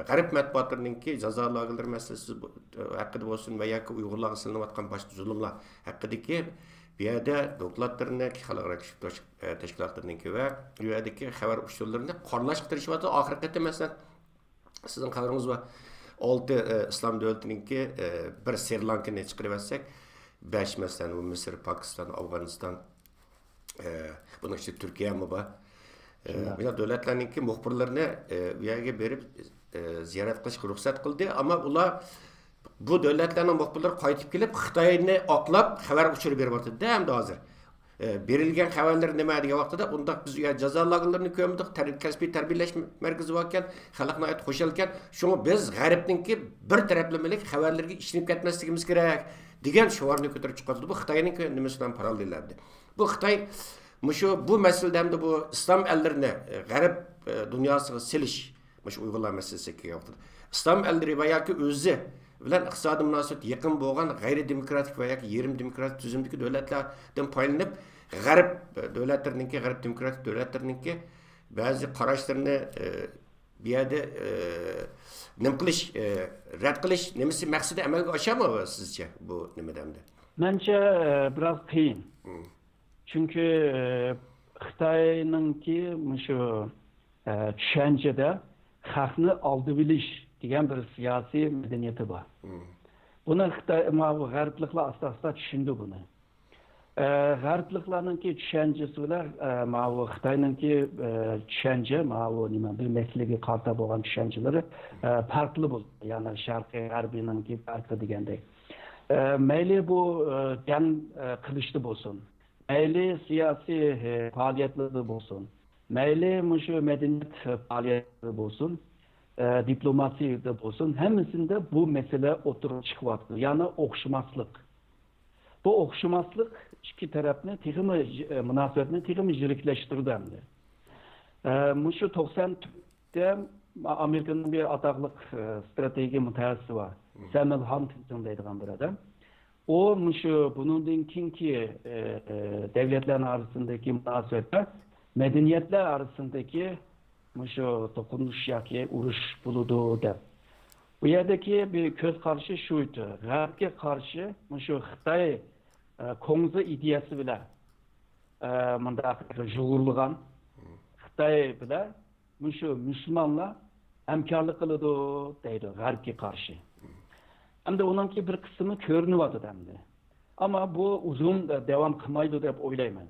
غەرب مەتبۇئاتلىرىنىڭكى جازا لاگېرلىرى مەسىلىسى بو-، ھەققىدە بولسۇن ۋە ياكى ئۇيغۇرلارغا سېلىنىۋاتقان باشقا زۇلۇملار ھەققىدىكى بۇ يەردە دوكلاتلىرىنى، خەلقئارا كىشىلىك تەشكىلاتلىرىنىڭكى ۋە بۇ يەردىكى خەۋەر ئۇچۇرلىرىنى قارىلاشقا تىرىشىۋاتىدۇ. ئاخىرقى قېتىم، مەسىلەن، سىزنىڭ خەۋىرىڭىز بار. ئالتە، ئە، ئىسلام دۆلىتىنىڭكى، ئە، بىر سرى لانكىنى چىقىرىۋەتسەك، بەش، مەسىلەن، بۇ مىسىر، پاكىستان، ئافغانىستان، ئە، بۇنىڭ ئىچىدە تۈركىيەمۇ بار. ئە، شۇنداق. بۇ دۆلەتلەرنىڭكى مۇخبىرلىرىنى، ئە، بۇ يەرگە بېرىپ، ئە، زىيارەت قىلىشقا رۇخسەت قىلدى. ئەمما ئۇلار، بۇ دۆلەتلەرنىڭ مۇخبىرلىرى قايتىپ كېلىپ، خىتاينى ئاقلاپ، خەۋەر ئۇچۇرى بېرىۋاتىدۇ ئەمدى ھازىر. ئە، بېرىلگەن خەۋەرلىرى نېمە دېگەن ۋاقتىدا، ئۇنداق بىز ئۇ يەردە جازا لاگېرلىرىنى كۆرمىدۇق، تەر-، كەسپىي تەربىيەلەش مەركىزى باركەن، خەلق ناھايىتى خۇشالكەن. شۇڭا بىز غەربنىڭكى بىر تەرەپلىمىلىك خەۋەرلىرىگە ئىشىنىپ كەتمەسلىكىمىز كېرەك، دېگەن شوئارنى كۆتۈرۈپ چىقىۋاتىدۇ. بۇ خىتاينىڭ نېمىسى بىلەن پاراللېل ئەمدى. بۇ خىتاي مۇشۇ، بۇ مەسىلىدە ئەمدى بۇ ئىسلام ئەللىرىنى، ئە، غەرب، ئە، دۇنياسىغا سېلىش، مۇشۇ ئۇيغۇرلار مەسىلىسىگە كەلگەن ۋاقتىدا ئىسلام ئەللىرى ۋە ياكى ئۆزى بىلەن ئىقتىسادىي مۇناسىۋەت يېقىن بولغان غەيرىي دېموكراتىك ۋە ياكى يېرىم دېموكراتىك تۈزۈمدىكى دۆلەتلەردىن پايدىلىنىپ، غەرب دۆلەتلىرىنىڭكى، غەرب دېموكراتىك دۆلەتلىرىنىڭكى بەزى قاراشلىرىنى، ئە، بۇ يەردە، ئە، نېمە قىلىش، ئە، رەت قىلىش نېمىسى مەقسىتى ئەمەلگە ئاشامۇ سىزچە بۇ نېمىدە ئەمدى؟ مەنچە، ئە، بىراز قىيىن. مم. چۈنكى، ئە، خىتاينىڭكى مۇشۇ، ئە، چۈشەنچىدە خەقنى ئالدىۋېلىش دېگەن بىر سىياسىي مەدەنىيىتى بار. مم. بۇنى خىتاي، ماۋۇ غەربلىكلەر ئاستا-ئاستا چۈشىنىدۇ بۇنى. ئە، غەربلىكلەرنىڭكى چۈشەنچىسى بىلەن، ئە، ماۋۇ خىتاينىڭكى، ئە، چۈشەنچە، ماۋۇ نېمە، بىر مەسىلىگە قارىتا بولغان چۈشەنچىلىرى، ئە، پەرقلىق بولىدۇ. يەنى شەرقىي، غەربىينىڭكى پەرقى دېگەندەك. ئە، مەيلى بۇ، ئە، جەڭ، ئە، قىلىشتا بولسۇن، مەيلى سىياسىي، ئە، پائالىيەتلەردە بولسۇن، مەيلى مۇشۇ مەدەنىيەت، ئە، پائالىيەتلىرى بولسۇن، ئە، دىپلوماتىيەدە بولسۇن، ھەممىسىندە بۇ مەسىلە ئوتتۇرىغا چىقىۋاتىدۇ. يەنى ئوخشىماسلىق. بۇ ئوخشىماسلىق ئىككى تەرەپنى تېخىمۇ، ئە، مۇناسىۋەتنى تېخىمۇ يىرىكلەشتۈردى ئەمدى. ئە، مۇشۇ توقسان تۆتتە ئامېرىكىنىڭ بىر ئاتاقلىق، ئە، ستراتېگىيە مۇتەخەسسىسى بار. سەمۇئېل ھانتىنغ دەيدىغان بىر ئادەم. ئۇ مۇشۇ بۇنىڭدىن كېيىنكى، ئە، ئە، دەۋلەتلەرنىڭ ئارىسىندىكى مۇناسىۋەتلەر مەدەنىيەتلەر ئارىسىندىكى مۇشۇ توقۇنۇش ياكى ئۇرۇش بولىدۇ دەپ. بۇ يەردىكى بىر كۆز قارىشى شۇ ئىدى. غەربكە قارشى مۇشۇ خىتاي، ئە، كۇڭزى ئىدىيەسى بىلەن، ئە، مۇنداق يۇغۇرۇلغان خىتاي بىلەن مۇشۇ مۇسۇلمانلار ھەمكارلىق قىلىدۇ دەيدۇ غەربكە قارشى. ئەمدى ئۇنىڭكى بىر قىسمى كۆرۈنۈۋاتىدۇ ئەمدى. ئەمما بۇ ئۇزۇن، ئە، داۋام قىلمايدۇ دەپ ئويلايمەن.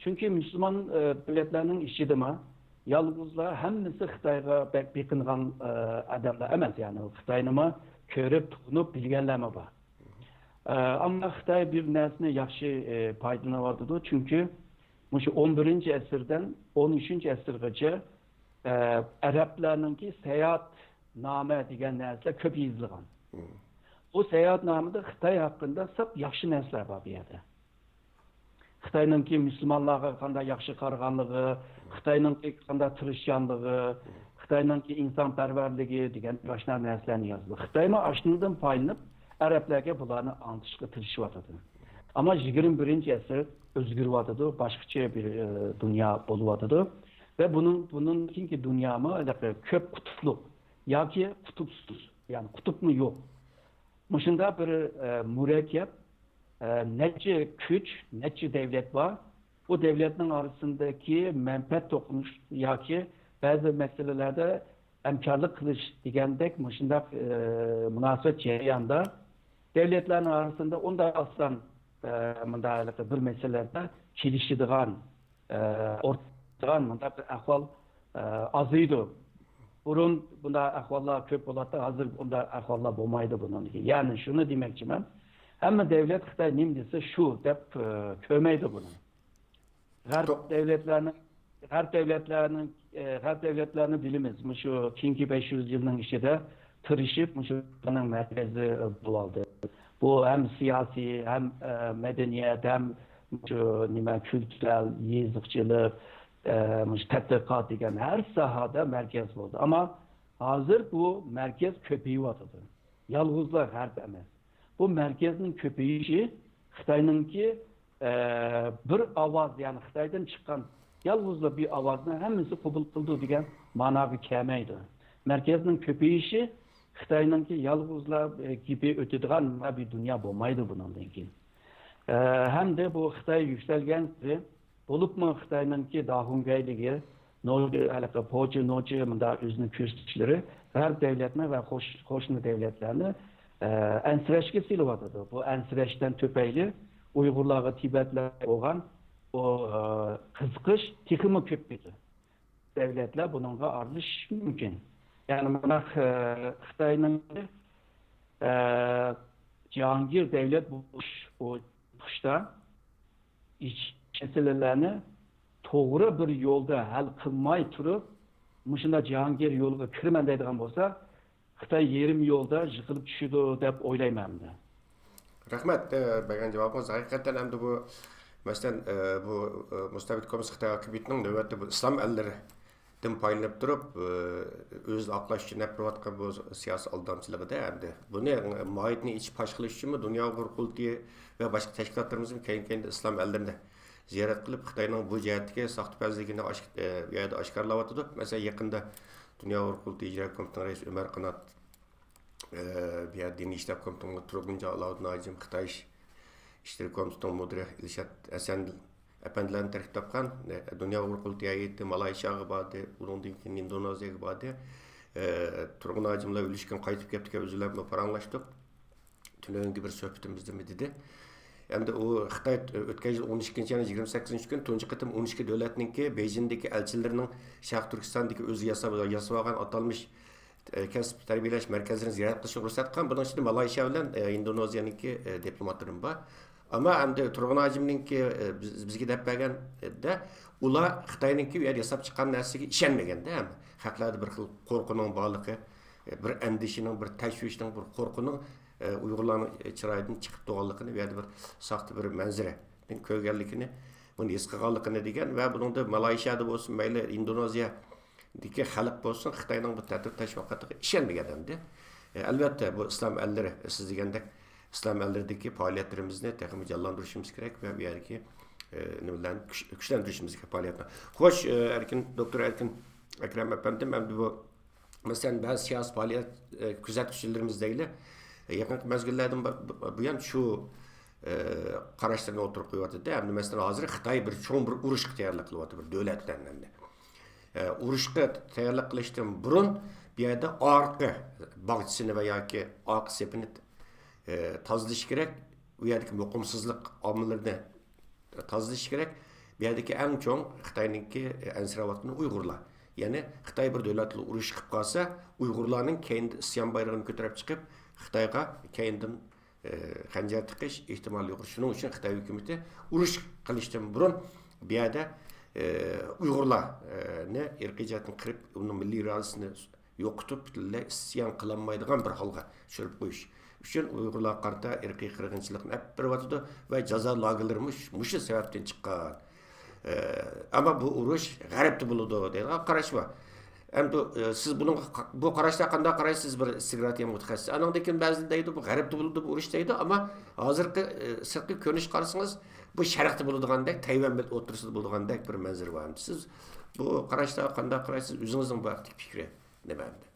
چۈنكى مۇسۇلمان، ئە، دۆلەتلەرنىڭ ئىچىدىمۇ يالغۇزلا ھەممىسى خىتايغا بەك بېقىنغان، ئە، ئادەملەر ئەمەس. يەنى خىتاينىمۇ كۆرۈپ، تونۇپ بىلگەنلەرمۇ بار. ئە، ئەمما خىتاي بىر نەرسىنى ياخشى، ئە، پايدىلىنىۋاتىدۇ. چۈنكى مۇشۇ ئون بىرىنچى ئەسىردىن ئون ئۈچىنچى ئەسىرگىچە، ئە، ئەرەبلەرنىڭكى ساياھەتنامە دېگەن نەرسىلەر كۆپ يېزىلغان. بۇ ساياھەتنامىدا خىتاي ھەققىدە ساپ ياخشى نەرسىلەر بار بۇ يەردە. خىتاينىڭكى مۇسۇلمانلارغا قانداق ياخشى قارىغانلىقى، خىتاينىڭكى قانداق تىرىشچانلىقى، خىتاينىڭكى ئىنسانپەرۋەرلىكى دېگەن ئاشۇنداق نەرسىلەرنى يازدى. خىتايمۇ ئاشۇنىڭدىن پايدىلىنىپ، ئەرەبلەرگە بۇلارنى ئاڭلىتىشقا تىرىشىۋاتىدۇ. ئەمما يىگىرمە بىرىنچى ئەسىر ئۆزگىرىۋاتىدۇ، باشقىچە بىر، ئە، دۇنيا بولۇۋاتىدۇ. ۋە بۇنىڭ، بۇنىڭ كېيىنكى دۇنيامۇ ھېلىقى كۆپ قۇتۇپلۇق ياكى قۇتۇپسىز، يەنى قۇتۇپمۇ يوق. مۇشۇنداق بىر، ئە، مۇرەككەپ، ئە، نەچچە كۈچ، نەچچە دەۋلەت بار. بۇ دەۋلەتنىڭ ئارىسىندىكى مەنپەئەت توقۇنۇش ياكى بەزى مەسىلىلەردە ھەمكارلىق قىلىش دېگەندەك مۇشۇنداق، ئە، مۇناسىۋەت جەريانىدا دەۋلەتلەرنىڭ ئارىسىندا ئۇنداق ئاسان، ئە، مۇنداق ھېلىقى بىر مەسىلىلەردە كېلىشىدىغان، ئە، ئورتىغان مۇنداق بىر ئەھۋال، ئە، ئازىيىدۇ. بۇرۇن بۇنداق ئەھۋاللار كۆپ بولاتتى، ھازىر بۇنداق ئەھۋاللار بولمايدۇ بۇنىڭدىن كېيىن. يەنى شۇنى دېمەكچىمەن، ھەممە دەۋلەت خىتاي نېمە دېسە شۇ دەپ، ئە، كۆرمەيدۇ بۇنى. غەرب توق- دەۋلەتلەرنىڭ، غەرب دەۋلەتلەرنىڭ، ئە، غەرب دەۋلەتلەرنى بىلىمىز. مۇشۇ كېيىنكى بەش يۈز يىلنىڭ ئىچىدە تىرىشىپ، مۇشۇ مەركەزى بولالدى. بۇ ھەم سىياسىي، ھەم، ئە، مەدەنىيەت، ھەم مۇشۇ نېمە، كۈلتۈرەل، يېزىقچىلىق، ئە، مۇشۇ تەتقىقات دېگەن ھەر ساھەدە مەركەز بولدى. ئەمما ھازىر بۇ مەركەز كۆپىيىۋاتىدۇ. يالغۇزلا غەرب ئەمەس. بۇ مەركەزنىڭ كۆپىيىشى خىتاينىڭكى، ئە، بىر ئاۋاز، يەنى خىتايدىن چىققان يالغۇزلا بىر ئاۋازنى ھەممىسى قوبۇل قىلىدۇ دېگەن ماناغا كەلمەيدۇ. مەركەزنىڭ كۆپىيىشى خىتاينىڭكى يالغۇزلا، ئە، گېپى ئۆتىدىغان بىر دۇنيا بولمايدۇ بۇنىڭدىن كېيىن. ئە، ھەمدە بۇ خىتاي يۈكسەلگەنسېرى، بولۇپمۇ خىتاينىڭكى داخۇڭگەيلىكى، نوچى، ھېلىقى پوچى نوچى مۇنداق ئۆزىنى كۆرسىتىشلىرى غەرب دەۋلەتنى ۋە قوش-، قوشنا دەۋلەتلەرنى، ئە، ئەنسىرەشكە سېلىۋاتىدۇ. بۇ ئەنسىرەشتىن تۈپەيلى ئۇيغۇرلارغا، تىبەتلەرگە بولغان بۇ، ئە، قىزىقىش تېخىمۇ كۆپىيىدۇ. دەۋلەتلەر بۇنىڭغا ئارىلىشىشى مۇمكىن. يەنى مانا، ئە، خىتاينىڭ، ئە، جاھانگىر دەۋلەت بولۇش بولۇشتا ئىچ مەسىلىلەرنى توغرا بىر يولدا ھەل قىلماي تۇرۇپ، مۇشۇنداق جاھانگىر يولىغا كىرىمەن دەيدىغان بولسا، خىتاي يېرىم يولدا يىقىلىپ چۈشىدۇ دەپ ئويلايمەن مەن. رەھمەت، ئە، بەرگەن جاۋابىڭىز. ھەقىقەتەن ئەمدى بۇ، مەسىلەن، ئە، بۇ، ئە، مۇستەبىت كوممۇنىست خىتاي ھاكىمىيىتىنىڭ نۆۋەتتە بۇ ئىسلام ئەللىرى دىن پايدىلىنىپ تۇرۇپ، ئى، ئۆزىنى ئاقلاش ئۈچۈن ئېلىپ بېرىۋاتقان بۇ سىياسىي ئالدامچىلىقىدا ئەمدى بۇنى ماھىيىتىنى ئېچىپ پاش قىلىش ئۈچۈنمۇ دۇنيا ئۇيغۇر قۇرۇلتىيى ۋە باشقا تەشكىلاتلىرىمىزمۇ كەينى-كەينىدىن ئىسلام ئەللىرىنى زىيارەت قىلىپ، خىتاينىڭ بۇ جەھەتتىكى ساختىپەزلىكىنى ئاش-، ئى، بۇ يەردە ئاشكارىلاۋاتىدۇ. مەسىلەن، يېقىندا دۇنيا ئۇيغۇر قۇرۇلتىيى ئىجرا كومىتېتىنىڭ رەئىسى ئۆمەر قانات، ئى، بۇ يەردە دىنىي ئىشلار كومىتېتىنىڭ تۇرغۇن ئالاۋۇدىن ھاجىم، خىتاي ئىش-، ئىشلىرى كومىتېتىنىڭ مۇدىرى ئىلشات ھەسەن ئەپەندىلەرنى تەركىب تاپقان، ئە، دۇنيا ئۇيغۇر قۇرۇلتىيى ھەيئىتى مالايشياغا باردى، ئۇنىڭدىن كېيىن ئىندونېزىيەگە باردى. ئە، تۇرغۇن ھاجىملار ئۈلۈشكىن قايتىپ كەپتىكەن، ئۆزى بىلەن پاراڭلاشتۇق. تۈنۈگۈنكى بىر سۆھبىتىمىزدىمۇ دېدى. ئەمدى ئۇ خىتاي ئۆتكەن يىل ئون ئىككىنچى ئاينىڭ يىگىرمە سەككىزىنچى كۈنى تۇنجى قېتىم ئون ئىككى دۆلەتنىڭكى بېيجىڭدىكى ئەلچىلىرىنىڭ شەرقىي تۈركىستاندىكى ئۆزى ياساپ، ياسىۋالغان ئاتالمىش ئە، كەسىپ تەربىيەلەش مەركەزلىرىنى زىيارەت قىلىشنى رۇخسەت قىلغان. بۇنىڭ ئىچىدە مالايشىيا بىلەن، ئە، ئىندونېزىيەنىڭكى، ئە، دىپلوماتلىرىمۇ بار. ئەمما ئەمدى تۇرغۇن ھاجىمنىڭكى، ئە، بىز، بىزگە دەپ بەرگەندە، ئۇلار خىتاينىڭكى ئۇ يەردە ياساپ چىققان نەرسىگە ئىشەنمىگەندە، ھەم خەقلەردە بىر خىل قورقۇنىڭ بارلىقى، ئە، بىر ئەندىشىنىڭ، بىر تەشۋىشنىڭ، بىر قورقۇنىڭ، ئە، ئۇيغۇرلارنىڭ، ئە، چىرايىدىن چىقىپ تۇرغانلىقىنى، ئۇ يەردە بىر ساختا بىر مەنزىرە كۆرگەنلىكىنى، بۇنى ھېس قىلغانلىقىنى دېگەن ۋە بۇنىڭدا مالايشىيادا بولسۇن، مەيلى ئىندونېزىيادىكى خەلق بولسۇن، خىتاينىڭ بۇ تەتۈر تەشۋىقاتىغا ئىشەنمىگەن ئەمدى. ئە، ئەلۋەتتە، بۇ ئىسلام ئەللىرى، سىز دېگەندەك، ئىسلام ئەللىرىدىكى پائالىيەتلىرىمىزنى تېخىمۇ جانلاندۇرۇشىمىز كېرەك ۋە بۇ يەردىكى، ئە، نېمىلەرنى كۈچ-، كۈچلەندۈرۈشىمىز كېرەك پائالىيەتنى. خوش، ئە، ئەركىن، دوكتور ئەركىن ئەكرەم ئەپەندىم، ئەمدى بۇ مەسىلەن، بەزى سىياسىي پائالىيەت، ئە، كۆزەتكۈچىلىرىمىز دەيلى، يېقىنقى مەزگىللەردىن ب-، ب-، بۇيان شۇ، ئە، قاراشلىرىنى ئوتتۇرىغا قويۇۋاتىدۇ. ئەمدى مەسىلەن، ھازىر خىتاي بىر چوڭ بىر ئۇرۇشقا تەييارلىق قىلىۋاتىدۇ بىر دۆلەت بىلەن ئەمدى. ئە، ئۇرۇشقا تەييارلىق قىلىشتىن بۇرۇن بۇ يەردە ئارقا باغچىسىنى ۋە ياكى ئارقا سېپىنى، ئە، تازىلىشى كېرەك. ئۇ يەردىكى مۇقىمسىزلىق ئامىللىرىنى تازىلىشى كېرەك. بۇ يەردىكى ئەڭ چوڭ خىتاينىڭكى ئەنسىرەۋاتقىنى ئۇيغۇرلار. يەنى خىتاي بىر دۆلەت بىلەن ئۇرۇش قىلىپ قالسا، ئۇيغۇرلارنىڭ كەينىدە ئىسيان بايرىغىنى كۆتۈرۈپ چىقىپ، خىتايغا كەينىدىن، ئى، خەنجەر تىقىش ئېھتىمالى يۇقىرى. شۇنىڭ ئۈچۈن خىتاي ھۆكۈمىتى ئۇرۇش قىلىشتىن بۇرۇن بۇ يەردە، ئى، ئۇيغۇرلارنى ئىرقىي جەھەتتىن قىرىپ، ئۇنىڭ مىللىي ئىرادىسىنى يوقىتىپ، پۈتۈنلەي ئىسيان قىلالمايدىغان بىر ھالغا چۈشۈرۈپ قويۇش ئۈچۈن ئۇيغۇرلارغا قارىتا ئىرقىي قىرغىنچىلىقنى ئېلىپ بېرىۋاتىدۇ ۋە جازا لاگېرلىرىمۇ مۇش-، مۇشۇ سەۋەبتىن چىققان. ئە، ئەمما بۇ ئۇرۇش غەربتە بولىدۇ دەيدىغان قاراش بار. ئەمدى، ئە، سىز بۇنىڭغا، بۇ قاراشلارغا قانداق قارايسىز؟ بىر ستراتېگىيە مۇتەخەسسىسى. ئانىڭدىن كېيىن بەزىلەر دەيدۇ، بۇ غەربتە بولىدۇ بۇ ئۇرۇش دەيدۇ، ئەمما ھازىرقى، ئە، سىرتقى كۆرۈنۈشكە قارىسىڭىز، بۇ شەرقتە بولىدىغاندەك، تەيۋەن بىلەن ئوتتۇرىسىدا بولىدىغاندەك بىر مەنزىرە بار. سىز بۇ قاراشلارغا قانداق قارايسىز؟ ئۆزىڭىزنىڭ بۇ ھەقتىكى پىكرى نېمە ئەمدى؟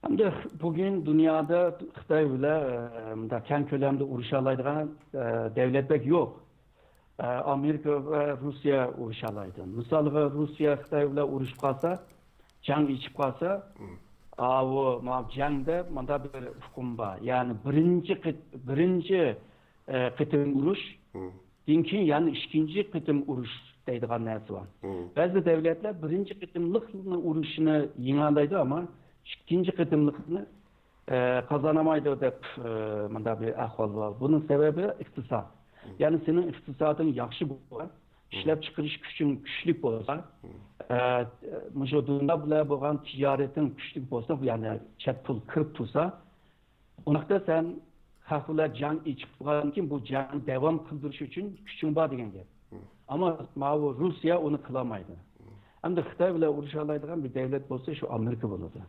ئەمدى بۈگۈن دۇنيادا خىتاي بىلەن، ئە، مۇنداق كەڭ كۆلەمدە ئۇرۇشالايدىغان، ئە، دەۋلەت بەك يوق. ئە، ئامېرىكا ۋە روسىيە ئۇرۇشالايدۇ. مىسالغا، روسىيە خىتاي بىلەن ئۇرۇشۇپ قالسا، جەڭ ئېچىپ قالسا، ئاۋۇ، ماۋۇ جەڭدە مۇنداق بىر ئۇقۇم بار. يەنى بىرىنچى قېت-، بىرىنچى، ئە، قېتىم ئۇرۇش، دىن كېيىن يەنە ئىككىنچى قېتىم ئۇرۇش دەيدىغان نەرسە بار. بەزى دەۋلەتلەر بىرىنچى قېتىملىق ئۇرۇشنى يېڭەلەيدۇ، ئەمما ئىككىنچى قېتىملىقنى، ئە، قازانالمايدۇ دەپ، ئە، مۇنداق بىر ئەھۋال بار. بۇنىڭ سەۋەبى ئىقتىساد. يەنى سېنىڭ ئىقتىسادىڭ ياخشى بولسا، ئىشلەپچىقىرىش كۈچۈڭ كۈچلۈك بولسا، ئە، مۇشۇ دۇنيا بىلەن بولغان تىجارىتىڭ كۈچلۈك بولسا، يەنى چەت پۇل كىرىپ تۇرسا، ئۇنداقتا سەن خەق بىلەن جەڭ ئېچىپ بولغاندىن كېيىن، بۇ جەڭنى داۋام قىلدۇرۇش ئۈچۈن كۈچۈڭ بار دېگەن گەپ. ئەمما ماۋۇ روسىيە ئۇنى قىلالمايدۇ. ئەمدى خىتاي بىلەن ئۇرۇشالايدىغان بىر دەۋلەت بولسا، شۇ ئامېرىكا بولىدۇ.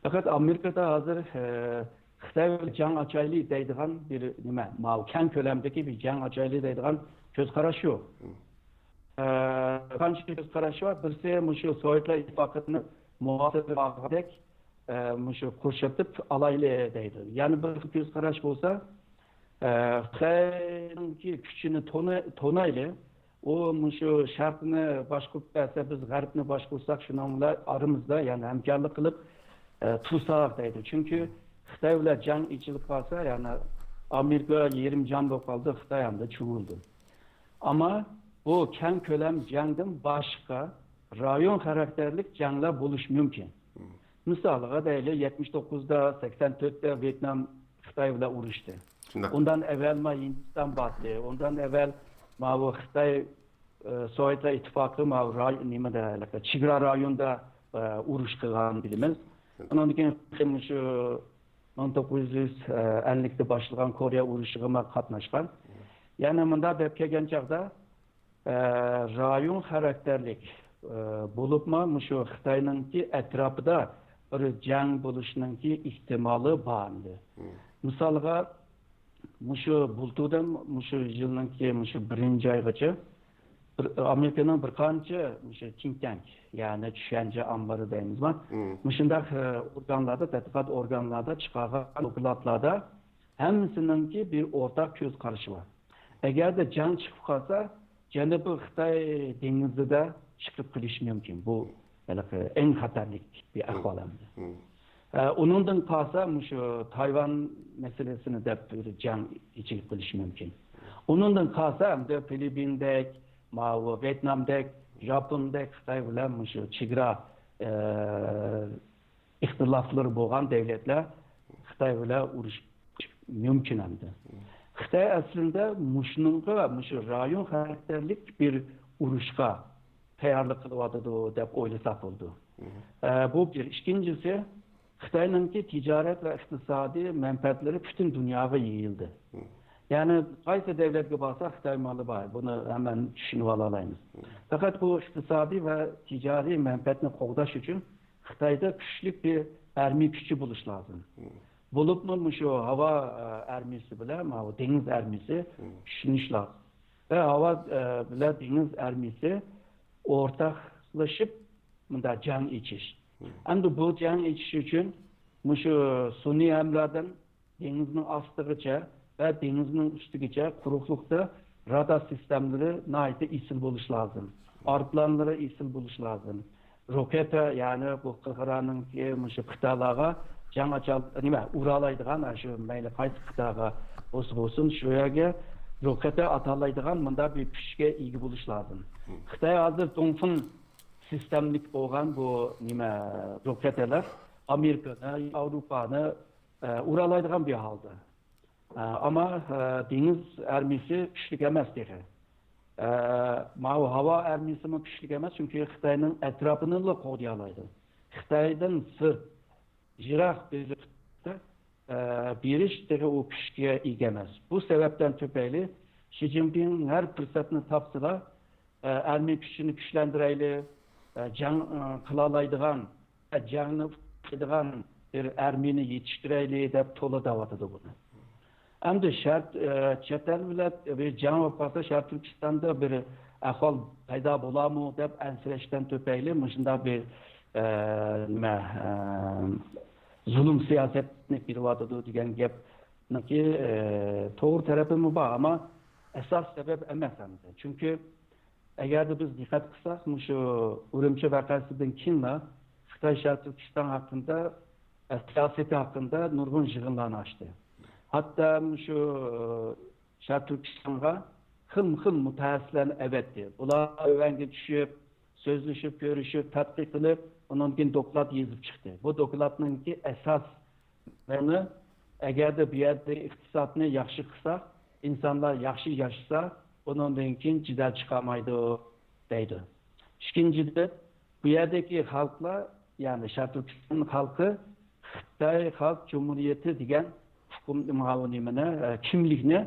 پەقەت ئامېرىكىدا ھازىر، ئە، خىتاي بىلەن جەڭ ئاچايلى دەيدىغان بىر نېمە، ماۋۇ كەڭ كۆلەمدىكى بىر جەڭ ئاچايلى دەيدىغان كۆز قاراش يوق. ئە، قانچە كۆز قاراش بار؟ بىرسى مۇشۇ سوۋېتلار ئىتتىپاقىنى مۇھاسىرە قىلغاندەك، ئە، مۇشۇ قورشىتىپ ئالايلى دەيدۇ. يەنە بىر كۆز قاراش بولسا، ئە، خىتاينىڭكى كۈچىنى تونۇ-، تونايلى. ئۇ مۇشۇ شەرقنى باشقۇرۇپ بەرسە، بىز غەربنى باشقۇرساق، شۇنىڭ بىلەن ئارىمىزدا، يەنى ھەمكارلىق قىلىپ، ئە، تۇرساق دەيدۇ. چۈنكى خىتاي بىلەن جەڭ ئېچىلىپ قالسا، يەنى ئامېرىكا يېرىم جان بولۇپ قالىدۇ، خىتاي ئەمدى چۇۋۇلىدۇ. ئەمما بۇ كەڭ كۆلەم جەڭدىن باشقا رايون خاراكتېرلىك جەڭلەر بولۇشى مۇمكىن. مىسالىغا دەيلى، يەتمىش توققۇزدا، سەكسەن تۆتتە ۋيېتنام خىتاي بىلەن ئۇرۇشتى. شۇنداق. ئۇندىن ئەۋۋەل ما ھىندىستان باتتى. ئۇندىن ئەۋۋەل ماۋۇ خىتاي، ئە، سوۋېتلار ئىتتىپاقى ماۋۇ راي-، نېمىدە، چېگرا رايوندا، ئە، ئۇرۇش قىلغان بىلىمىز. شۇنداق. ئۇنىڭدىن كېيىن شۇ مىڭ توققۇز يۈز ئەللىكتە باشلىغان كورېيە ئۇرۇشىغا ما قاتناشقان. يەنى مۇنداق دەپ كەلگەن چاغدا، ئە، رايون خاراكتېرلىك، ئە، بولۇپمۇ مۇشۇ خىتاينىڭكى ئەتراپىدا بىر جەڭ بولۇشنىڭكى ئېھتىمالى بار ئىدى. مىسالغا، مۇشۇ بۇلتۇردىن مۇشۇ يىلنىڭكى مۇشۇ بىرىنچى ئايغىچە بىر، ئامېرىكىنىڭ بىر قانچە مۇشۇ تىنك تانك، يەنى چۈشەنچە ئامبىرى دەيمىزما، مۇشۇنداق، ئە، ئورگانلاردا، تەتقىقات ئورگانلاردا چىقارغان دوكلاتلاردا ھەممىسىنىڭكى بىر ئورتاق كۆز قارىشى بار. ئەگەردە جەڭ چىقىپ قالسا، جەنۇبىي خىتاي دېڭىزىدا چىقىپ قېلىشى مۇمكىن. بۇ ھېلىقى ئەڭ خەتەرلىك بىر ئەھۋال ئەمدى. ئە، ئۇنىڭدىن قالسا، مۇشۇ تايۋان مەسىلىسىنى دەپ بىر جەڭ ئېچىلىپ قېلىشى مۇمكىن. ئۇنىڭدىن قالسا، ئەمدى فىلىپپىندەك، ماۋۇ ۋيېتنامدەك، ژاپوندەك خىتاي بىلەن مۇشۇ چېگرا، ئە، ئىختىلاپلىرى بولغان دۆلەتلەر خىتاي بىلەن ئۇرۇشۇش مۇمكىن ئەمدى. خىتاي ئەسلىدە مۇشۇنىڭغا، مۇشۇ رايون خاراكتېرلىك بىر ئۇرۇشقا تەييارلىق قىلىۋاتىدۇ دەپ ئويلىساق بولىدۇ. ئە، بۇ بىر. ئىككىنچىسى، خىتاينىڭكى تىجارەت ۋە ئىقتىسادىي مەنپەئەتلىرى پۈتۈن دۇنياغا يېيىلدى. يەنى قايسى دۆلەتكە بارسا خىتاي مالى بار، بۇنى ھەممە چۈشىنىۋالالايمىز. پەقەت بۇ ئىقتىسادىي ۋە تىجارىي مەنپەئەتنى قوغداش ئۈچۈن خىتايدا كۈچلۈك بىر ئارمىيە كۈچى بولۇش لازىم. بولۇپمۇ مۇشۇ ھاۋا، ئە، ئارمىيىسى بىلەن ماۋۇ دېڭىز ئارمىيىسى كۈچلىنىش لازىم. ۋە ھاۋا، ئە، بىلەن دېڭىز ئارمىيىسى ئورتاقلىشىپ مۇنداق جەڭ ئېچىش. ئەمدى بۇ جەڭ ئېچىش ئۈچۈن مۇشۇ سۇنئىي ھەملەردىن دېڭىزنىڭ ئاستىغىچە ۋە دېڭىزنىڭ ئۈستىگىچە قۇرۇقلۇقتا رادار سىستېمىلىرى ناھايىتى ئېسىل بولۇش لازىم. ئايروپىلانلىرى ئېسىل بولۇش لازىم. روكېتا، يەنى بۇ قىرغىننىڭكى مۇشۇ قىتئەلەرگە جەڭ ئاچال-، نېمە، ئۇرالايدىغان، ئاشۇ مەيلى قايسى قىتئەگە بولسا بولسۇن، شۇ يەرگە روكېتا ئاتالايدىغان مۇنداق بىر كۈچكە ئىگە بولۇش لازىم. خىتاي ھازىر دۇڭفېڭ سىستېمىلىك بولغان بۇ نېمە، روكېتالار ئامېرىكىنى، ياۋروپانى، ئە، ئۇرالايدىغان بىر ھالدا. ئە، ئەمما، ئە، دېڭىز ئارمىيىسى كۈچلۈك ئەمەس تېخى. ئە، ماۋۇ ھاۋا ئارمىيىسىمۇ كۈچلۈك ئەمەس، چۈنكى خىتاينىڭ ئەتراپىنىلا قوغدىيالايدۇ. خىتايدىن سىرت، يىراق بىر، ئە، بېرىش تېخى ئۇ كۈچكە ئىگە ئەمەس. بۇ سەۋەبتىن تۈپەيلى شى جىنپىڭ ھەر پۇرسەتنى تاپسىلا، ئە، ئارمىيە كۈچىنى كۈچلەندۈرەيلى، ئە، جەڭ، ئە، قىلالايدىغان، ئە، جەڭنى قىلىدىغان بىر ئارمىيىنى يېتىشتۈرەيلى دەپ تولا دەۋاتىدۇ بۇنى. ئەمدى شەرت، ئە، چەت ئەل بىلەن بىر جەڭ بولۇپ قالسا، شەرقىي تۈركىستاندا بىر ئەھۋال پەيدا بولارمۇ دەپ ئەنسىرەشتىن تۈپەيلى مۇشۇنداق بىر، ئە، نېمە، ئە، زۇلۇم سىياسەتنى بېرىۋاتىدۇ دېگەن گەپنىڭكى، ئە، توغرا تەرىپىمۇ بار، ئەمما ئاساس سەۋەب ئەمەس ئەمدى. چۈنكى ئەگەردە بىز دىققەت قىلساق، مۇشۇ ئۈرۈمچى ۋەقەسىدىن كېيىنلا خىتاي شەرقىي تۈركىستان ھەققىدە، ئە، سىياسىتى ھەققىدە نۇرغۇن يىغىنلارنى ئاچتى. ھەتتا مۇشۇ، ئە، شەرقىي تۈركىستانغا خىلمۇ خىل مۇتەخەسسىسلەرنى ئەۋەتتى. بۇلار تۆۋەنگە چۈشۈپ، سۆزلىشىپ، كۆرۈشۈپ، تەتقىق قىلىپ، ئۇنىڭدىن كېيىن دوكلات يېزىپ چىقتى. بۇ دوكلاتنىڭكى ئاساس مەنى، ئەگەردە بۇ يەردە ئىقتىسادنى ياخشى قىلساق، ئىنسانلار ياخشى ياشىسا، ئۇنىڭدىن كېيىن جېدەل چىقالمايدۇ، دەيدۇ. ئىككىنچىدىن، بۇ يەردىكى خەلقلەر، يەنى شەرقىي تۈركىستان خەلقى خىتاي خەلق جۇمھۇرىيىتى دېگەن ئۇقۇم، ماۋۇ نېمىنى، ئە، كىملىكنى،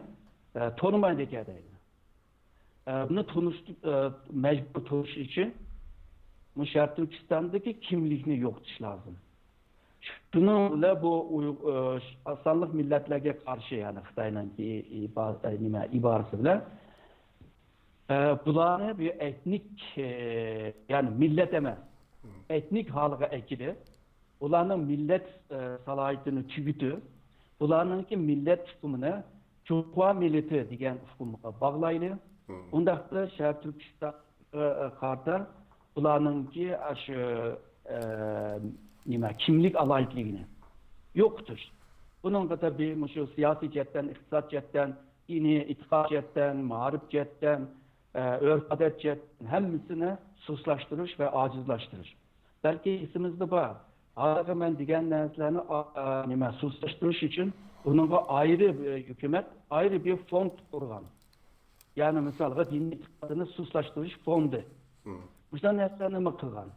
ئە، تونۇمايدىكەن دەيدۇ. ئە، بۇنى تونۇش، ئە، مەجبۇر تونۇش ئۈچۈن مۇشۇ شەرقىي تۈركىستاندىكى كىملىكنى يوقىتىش لازىم. شۇنىڭ بىلەن بۇ ئۇيغ-، ئە، ئاز سانلىق مىللەتلەرگە قارشى، يەنى خىتاينىڭكى ئىبا-، ئە، نېمە، ئىبارىسى بىلەن، ئە، بۇلارنى بىر ئېتنىك، ئە، يەنى مىللەت ئەمەس، ئېتنىك ھالىغا ئەكېلىپ، ئۇلارنىڭ مىللەت، ئە، سالاھىيىتىنى تۈگىتىپ، ئۇلارنىڭكى مىللەت تۇقۇمىنى جۇڭخۇا مىللىتى دېگەن ئۇقۇمغا باغلايلى. ئۇنداقتا شەرقىي تۈركىستانغا، ئە، قارىتا ئۇلارنىڭكى ئاشۇ، ئە، نېمە، كىملىك ئالاھىدىلىكىنى يوقىتىش. بۇنىڭغا تەبىئىي مۇشۇ سىياسىي جەھەتتىن، ئىقتىساد جەھەتتىن، دىنىي ئېتىقاد جەھەتتىن، مائارىپ جەھەتتىن، ئە، ئۆرپ-ئادەت جەھەتتىن ھەممىسىنى سۇسلاشتۇرۇش ۋە ئاجىزلاشتۇرۇش. بەلكى ئېسىمىزدە بار. ھازىرقى مەن دېگەن نەرسىلەرنى، ئا-، ئا-، نېمە، سۇسلاشتۇرۇش ئۈچۈن ئۇنىڭغا ئايرى، ئە، ھۆكۈمەت ئايرى بىر فوند قۇرغان. يەنى مىسالغا دىنىي ئېتىقادنى سۇسلاشتۇرۇش فوندى. مۇشۇنداق نەرسىلەرنى نېمە قىلغان.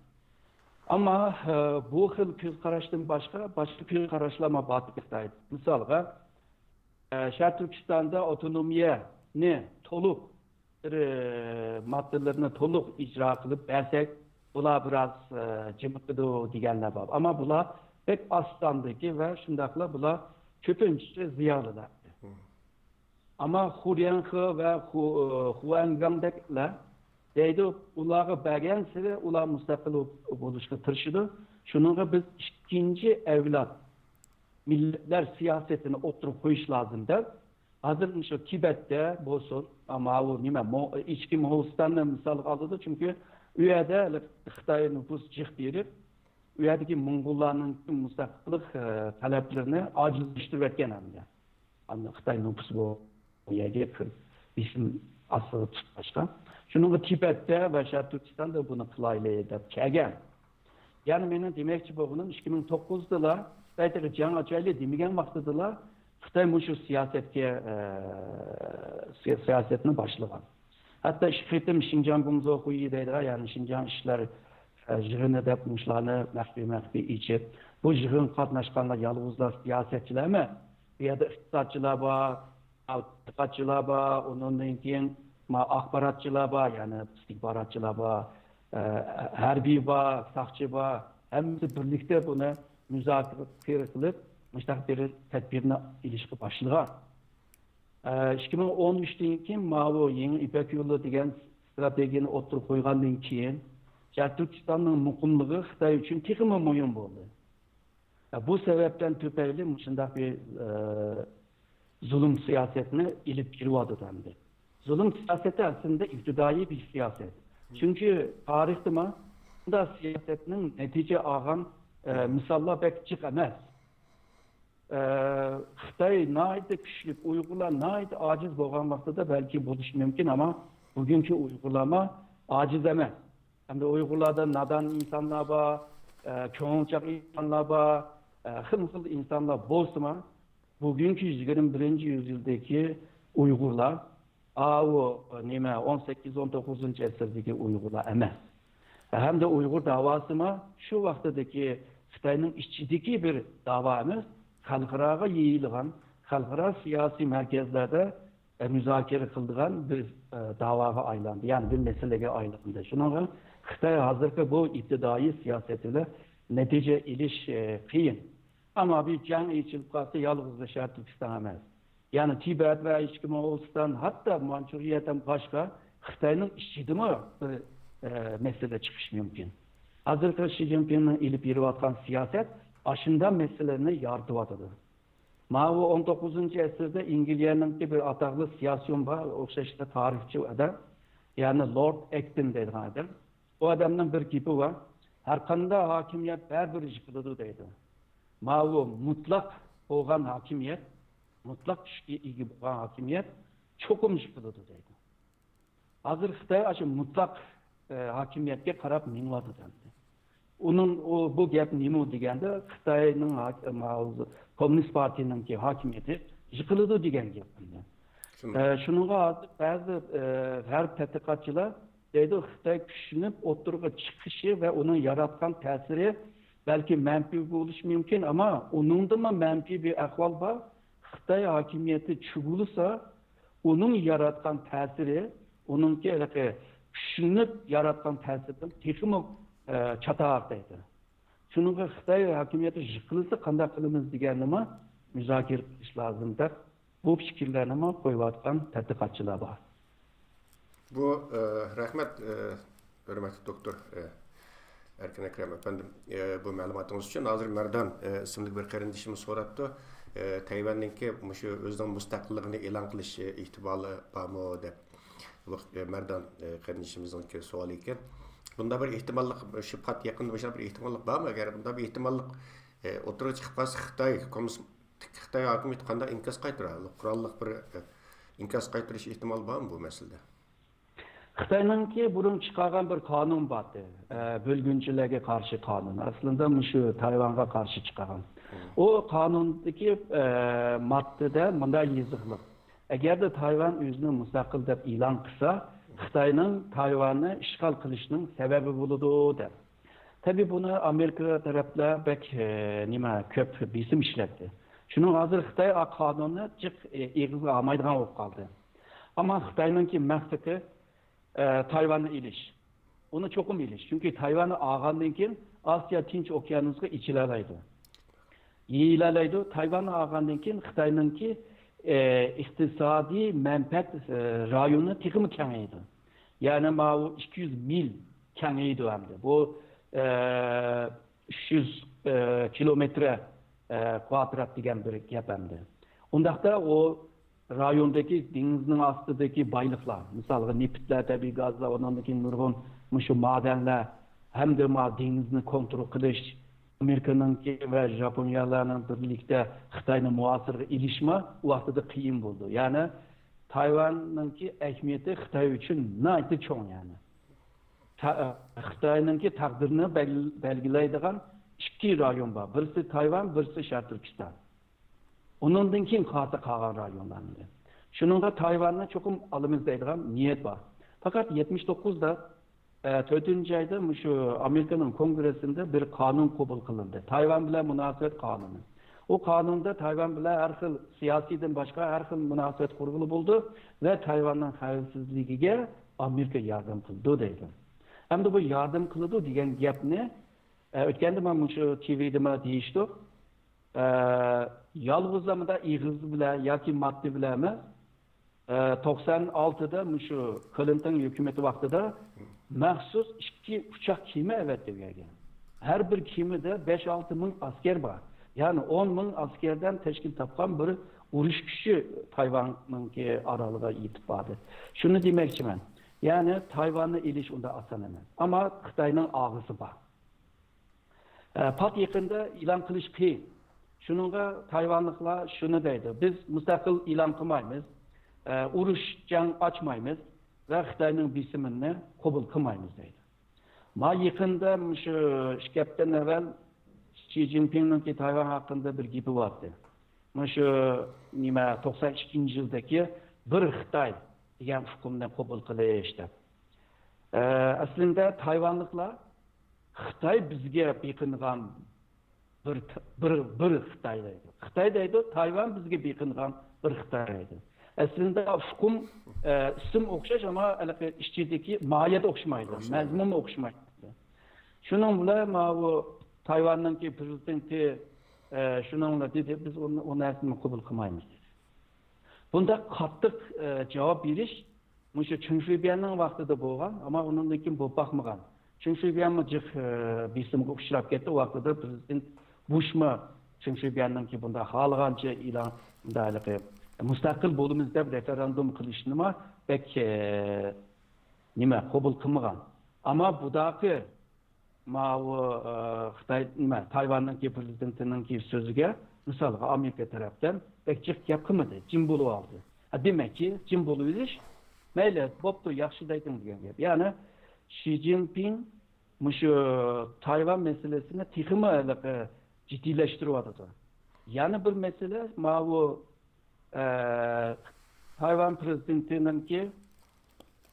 ئەمما، ئە، بۇ خىل كۆز قاراشتىن باشقا، باشقا كۆز قاراشلارمۇ بار خىتايدا. مىسالغا، ئە، شەرقىي تۈركىستاندا ئاپتونومىيەنى تولۇق بىر، ئە، ماددىلىرىنى تولۇق ئىجرا قىلىپ بەرسەك، بۇلار بىراز، ئە، جىمىقىدۇ دېگەنلەر بار. ئەمما بۇلار بەك ئاز ساندىكى ۋە شۇنداقلا بۇلار كۆپىنچىسى زىيالىيلار. ئەمما خۇ ريەنخې ۋە خۇ-، خۇ ئەنگاڭدەكلەر دەيدۇ، ئۇلارغا بەرگەنسېرى ئۇلار مۇستەقىل بولۇشقا تىرىشىدۇ. شۇنىڭغا بىز ئىككىنچى ئەۋلاد مىللەتلەر سىياسىتىنى ئوتتۇرىغا قويۇش لازىم دەپ، ھازىر مۇشۇ تىبەتتە بولسۇن، ماۋۇ نېمە، مو-، ئىچكى موڭغۇلىستاننى مىسالغا ئالىدۇ، چۈنكى ئۇ يەردە خىتاي نوپۇس جىق بېرىپ، ئۇ يەردىكى موڭغۇللارنىڭ مۇستەقىللىق، ئە، تەلەپلىرىنى ئاجىزلاشتۇرۇۋەتكەن ئەمدى. ئاندىن خىتاي نوپۇسى بۇ يەرگە كىرىپ، بېسىم ئاستىغا تۇتقاچقا. شۇنىڭغا تىبەتتە ۋە شەرقىي تۈركىستاندا بۇنى قىلايلى دەپ كەلگەن. يەنى مېنىڭ دېمەكچى بولغىنىم، ئىككى مىڭ توققۇزدىلا خىتاي تېخى جەڭ ئاچايلى دېمىگەن ۋاقتىدىلا خىتاي مۇشۇ سىياسەتكە، ئە، سىيا-، سىياسەتنى باشلىغان. ھەتتا ئىككى قېتىم شىنجاڭ گۇڭزو خۇيى دەيدىغان، يەنى شىنجاڭ ئىشلار، ئە، يىغىنى دەپ مۇشۇلارنى مەخپىي-مەخپىي ئېچىپ، بۇ يىغىنغا قاتناشقانلار يالغۇزلا سىياسەتچىلەر ئەمەس. بۇ يەردە ئىقتىسادچىلار بار، تەتقىقاتچىلار بار، ئۇنىڭدىن كېيىن ما ئاخباراتچىلار بار، يەنى ئىستىخباراتچىلار بار، ئە، ھەربىي بار، ساقچى بار، ھەممىسى بىرلىكتە بۇنى مۇزاكىرە قىلىپ، مۇشۇنداق بىر تەدبىرنى ئېلىشقا باشلىغان. ئە، ئىككى مىڭ ئون ئۈچتىن كېيىن ماۋۇ يېڭى يىپەك يولى دېگەن ئىستراتېگىيەنى ئوتتۇرىغا قويغاندىن كېيىن، شەرقىي تۈركىستاننىڭ مۇقىملىقى خىتاي ئۈچۈن تېخىمۇ مۇھىم بولدى. بۇ سەۋەبتىن تۈپەيلى مۇشۇنداق بىر، ئە، زۇلۇم سىياسەتنى ئېلىپ كېلىۋاتىدۇ ئەمدى. زۇلۇم سىياسىتى ئەسلىدە ئىپتىدائىي بىر سىياسەت. چۈنكى تارىختىمۇ بۇنداق سىياسەتنىڭ نەتىجە ئالغان، ئە، مىساللار بەك جىق ئەمەس. ئە، خىتاي ناھايىتى كۈچلۈك، ئۇيغۇرلار ناھايىتى ئاجىز بولغان ۋاقتىدا بەلكى بولۇشى مۇمكىن، ئەمما بۈگۈنكى ئۇيغۇرلارمۇ ئاجىز ئەمەس. ئەمدى ئۇيغۇرلاردا نادان ئىنسانلار بار، ئە، كۆڭۈلچاق ئىنسانلار بار، ئە، خىلمۇ خىل ئىنسانلار بولسىمۇ، بۈگۈنكى يىگىرمە بىرىنچى يۈزيىلدىكى ئۇيغۇرلار، ئاۋۇ، نېمە، ئون سەككىز، ئون توققۇزىنچى ئەسىردىكى ئۇيغۇرلار ئەمەس. ھەمدە ئۇيغۇر داۋاسىمۇ شۇ ۋاقتىدىكى خىتاينىڭ ئىچىدىكى بىر داۋا ئەمەس، خەلقئاراغا يېيىلغان، خەلقئارا سىياسىي مەركەزلەردە ئە، مۇزاكىرە قىلىدىغان بىر، ئە، داۋاغا ئايلاندى، يەنى بىر مەسىلىگە ئايلاندى. شۇنىڭغا خىتاي ھازىرقى بۇ ئىپتىدائىي سىياسىتى بىلەن نەتىجە ئېلىش، ئە، قىيىن. ئەمما بىر جەڭ ئېچىلىپ قالسا، يالغۇزلا شەرقىي تۈركىستان ئەمەس. يەنى تىبەت ۋە ئىچكى موڭغۇلىستان، ھەتتا مانچۇرىيەدىن باشقا خىتاينىڭ ئىچىدىمۇ بىر، ئە، مەسىلە چىقىشى مۇمكىن. ھازىرقى شى جىنپىڭنىڭ ئېلىپ بېرىۋاتقان سىياسەت ئاشۇنداق مەسىلىلەرنى يارىتىۋاتىدۇ. ماۋۇ ئون توققۇزىنچى ئەسىردە ئىنگلىيەنىڭكى بىر ئاتاقلىق سىياسىيون بار، ئوخشاشلا تارىخچى ئادەم، يەنى لورد ئەكتىن دەيدىغان ئادەم. ئۇ ئادەمنىڭ بىر گېپى بار، ھەرقانداق ھاكىمىيەت بەرىبىر يىقىلىدۇ دەيدۇ. ماۋۇ مۇتلەق بولغان ھاكىمىيەت، مۇتلەق كۈچكە ئىگە بولغان ھاكىمىيەت چوقۇم يىقىلىدۇ دەيدۇ. ھازىر خىتاي ئاشۇ مۇتلەق، ئە، ھاكىمىيەتكە قاراپ مېڭىۋاتىدۇ ئەمدى. ئۇنىڭ، ئۇ، بۇ گەپ نېمە دېگەندە، خىتاينىڭ ھاك-، ما-، كوممۇنىست پارتىيىنىڭكى ھاكىمىيىتى يىقىلىدۇ دېگەن گەپ ئەمدى. شۇنداق. ئە، شۇنىڭغا ھازىر بەزى، ئە، غەرب تەتقىقاتچىلار دەيدۇ، خىتاي كۈچلىنىپ ئوتتۇرىغا چىقىشى ۋە ئۇنىڭ ياراتقان تەسىرى بەلكى مەنپىي بولۇشى مۇمكىن، ئەمما ئۇنىڭدىنمۇ مەنپىي بىر ئەھۋال بار. خىتاي ھاكىمىيىتى چۈگۈلىسە، ئۇنىڭ ياراتقان تەسىرى، ئۇنىڭكى ھېلىقى كۈچلىنىپ ياراتقان تەسىرىدىن تېخىمۇ، ئە، چاتاق دەيدۇ. شۇنىڭغا خىتاي ھاكىمىيىتى يىقىلسا قانداق قىلىمىز دېگەننىمۇ مۇزاكىرە قىلىش لازىم دەپ، بۇ پىكىرلەرنىمۇ قويۇۋاتقان تەتقىقاتچىلار بار. بۇ، ئە، رەھمەت، ئە، ھۆرمەتلىك دوكتور، ئە، ئەركىن ئەكرەم ئەپەندىم، ئە، بۇ مەلۇماتىڭىز ئۈچۈن. ھازىر مەردان، ئە، ئىسىملىك بىر قېرىندىشىمىز سوراپتۇ، ئە، تەيۋەننىڭكى مۇشۇ ئۆزىنىڭ مۇستەقىللىقىنى ئېلان قىلىش ئېھتىمالى بارمۇ دەپ. بۇ، ئە، مەردان، ئە، قېرىندىشىمىزنىڭكى سوئالى ئىكەن. بۇنداق بىر ئېھتىماللىق، شۇ پات يېقىندا مۇشۇنداق بىر ئېھتىماللىق بارمۇ؟ ئەگەر بۇنداق بىر ئېھتىماللىق، ئە، ئوتتۇرىغا چىقىپ قالسا، خىتاي كوممۇنىست خىتاي ھاكىمىيىتى قانداق ئىنكاس قايتۇرار؟ قوراللىق بىر، ئە، ئىنكاس قايتۇرۇش ئېھتىمالى بارمۇ بۇ مەسىلىدە؟ خىتاينىڭكى بۇرۇن چىقارغان بىر قانۇن بارتى، ئە، بۆلگۈنچىلەرگە قارشى قانۇن. ئەسلىدە مۇشۇ تايۋانغا قارشى چىقارغان. ئۇ قانۇندىكى، ئە، ماددىدە مۇنداق يېزىقلىق: ئەگەردە تايۋان ئۆزىنى مۇستەقىل دەپ ئېلان قىلسا، خىتاينىڭ تايۋاننى ئىشغال قىلىشىنىڭ سەۋەبى بولىدۇ، دەپ. تەبىئىي، بۇنى ئامېرىكا تەرەپلەر بەك، ئە، نېمە، كۆپ بېسىم ئىشلەتتى. شۇنىڭ ھازىر خىتاي ئا قانۇننى جىق، ئە، ئېغىزغا ئالمايدىغان بولۇپ قالدى. ئەمما خىتاينىڭكى مەقسىتى، ئە، تايۋاننى ئېلىش. ئۇنى چوقۇم ئېلىش. چۈنكى تايۋاننى ئالغاندىن كېيىن ئاسىيا تىنچ ئوكيانۇسىغا ئېچىلالايدۇ. يېيىلالايدۇ. تايۋاننى ئالغاندىن كېيىن خىتاينىڭكى، ئە، ئىقتىسادىي مەنپەئەت، ئە، رايونى تېخىمۇ كېڭەيدۇ. يەنى ماۋۇ ئىككى يۈز مىل كېڭەيدۇ ئەمدى. بۇ، ئە، ئۈچ يۈز، ئە، كىلومېتىر، ئە، كۋادرات دېگەن بىر گەپ ئەمدى. ئۇنداقتا ئۇ رايوندىكى دېڭىزنىڭ ئاستىدىكى بايلىقلار، مىسالغا نېفىتلەر، تەبىئىي گازلار، ئۇنىڭدىن كېيىن نۇرغۇن مۇشۇ مادەنلەر ھەمدە ما دېڭىزنى كونترول قىلىش، ئامېرىكىنىڭكى ۋە ژاپونىيەلەرنىڭ بىرلىكتە خىتاينى مۇھاسىرىگە ئېلىشمۇ ئۇ ۋاقتىدا قىيىن بولىدۇ. يەنى تايۋاننىڭكى ئەھمىيىتى خىتاي ئۈچۈن ناھايىتى چوڭ يەنى. تا-، خىتاينىڭكى تەقدىرىنى بەل-، بەلگىلەيدىغان ئىككى رايون بار. بىرسى تايۋان، بىرسى شەرقىي تۈركىستان. ئۇنىڭدىن كېيىن قالسا قالغان رايونلارنى. شۇنىڭغا تايۋاننى چوقۇم ئالىمىز دەيدىغان نىيەت بار. پەقەت يەتمىش توققۇزدا، ئە، تۆتىنچى ئايدا مۇشۇ ئامېرىكىنىڭ كونگرېسسىندا بىر قانۇن قوبۇل قىلىندى. تايۋان بىلەن مۇناسىۋەت قانۇنى. ئۇ قانۇندا تايۋان بىلەن ھەر خىل سىياسىيدىن باشقا ھەر خىل مۇناسىۋەت قۇرغىلى بولىدۇ ۋە تايۋاننىڭ خەۋپسىزلىكىگە ئامېرىكا ياردەم قىلىدۇ دەيدۇ. ئەمدى بۇ ياردەم قىلىدۇ دېگەن گەپنى، ئە، ئۆتكەندە مەن مۇشۇ تىۋىدىمۇ دېيىشتۇق. ئە، يالغۇزلا مۇنداق ئېغىز بىلەن ياكى ماددا بىلەن ئەمەس، ئە، توقسان ئالتىدا مۇشۇ كلىنتون ھۆكۈمىتى ۋاقتىدا مەخسۇس ئىككى ئۇچاق كېمە ئەۋەتتى بۇ يەرگە. ھەر بىر كېمىدە بەش-ئالتە مىڭ ئەسكەر بار. يەنى ئون مىڭ ئەسكەردىن تەشكىل تاپقان بىر ئۇرۇش كۈچى تايۋاننىڭكى ئارالىغا يېتىپ باردى. شۇنى دېمەكچىمەن. يەنى تايۋاننى ئېلىش ئۇنداق ئاسان ئەمەس. ئەمما خىتاينىڭ ئاغزى بار. ئە، پات يېقىندا ئېلان قىلىش قىيىن. شۇنىڭغا تايۋانلىقلار شۇنى دەيدۇ، بىز مۇستەقىل ئېلان قىلمايمىز، ئە، ئۇرۇش جەڭ ئاچمايمىز ۋە خىتاينىڭ بېسىمىنى قوبۇل قىلمايمىز دەيدۇ. ما يېقىندا مۇشۇ ئىككى ھەپتىدىن ئەۋۋەل شى جىنپىڭنىڭكى تايۋان ھەققىدە بىر گېپى بارتى. مۇشۇ نېمە، توقسان ئىككىنچى يىلدىكى بىر خىتاي دېگەن ئۇقۇمنى قوبۇل قىلىش دەپ. ئە، ئەسلىندە تايۋانلىقلار خىتاي بىزگە بېقىنغان بىر، بىر، بىر خىتاي دەيدۇ. خىتاي دەيدۇ، تايۋان بىزگە بېقىنغان بىر خىتاي دەيدۇ. ئەسلىندە ئۇقۇم، ئە، ئىسىم ئوخشاش، ئەمما ھېلىقى ئىچىدىكى ماھىيەت ئوخشىمايدۇ، ئوخشىمايدۇ. مەزمۇن ئوخشىمايدۇ. شۇنىڭ بىلەن ماۋۇ تايۋاننىڭكى پرېزىدېنتى، ئە، شۇنىڭ بىلەن دېدى، بىز ئۇنى، ئۇ نەرسىنى قوبۇل قىلمايمىز دېدى. بۇنداق قاتتىق، ئە، جاۋاب بېرىش مۇشۇ چېڭ شۈيبيەننىڭ ۋاقتىدا بولغان، ئەمما ئۇنىڭدىن كېيىن بولۇپ باقمىغان. چېڭ شۈيبيەنمۇ جىق، ئە، بېسىمغا ئۇچراپ كەتتى. ئۇ ۋاقتىدا پرېزىدېنت بۇشمۇ چېڭ شۈيبيەننىڭكى بۇنداق خالىغانچە ئېلان، بۇنداق ھېلىقى مۇستەقىل بولىمىز دەپ رېفېرېندۇم قىلىشنىمۇ بەك، ئە، نېمە، قوبۇل قىلمىغان. ئەمما بۇداقى ماۋۇ، ئە، خىتاي، نېمە، تايۋاننىڭكى پرېزىدېنتىنىڭكى سۆزىگە، مىسالغا، ئامېرىكا تەرەپتىن بەك جىق گەپ قىلمىدى، جىم بولۇۋالدى. ھە، دېمەككى، جىم بولۇۋېلىش، مەيلى، بوپتۇ، ياخشى دەيتىڭ دېگەن گەپ. يەنى شى جىنپىڭ مۇشۇ تايۋان مەسىلىسىنى تېخىمۇ ھېلىقى جىددىيلەشتۈرۈۋاتىدۇ. يەنە بىر مەسىلە، ماۋۇ ئە، تايۋان پرېزىدېنتىنىڭكى،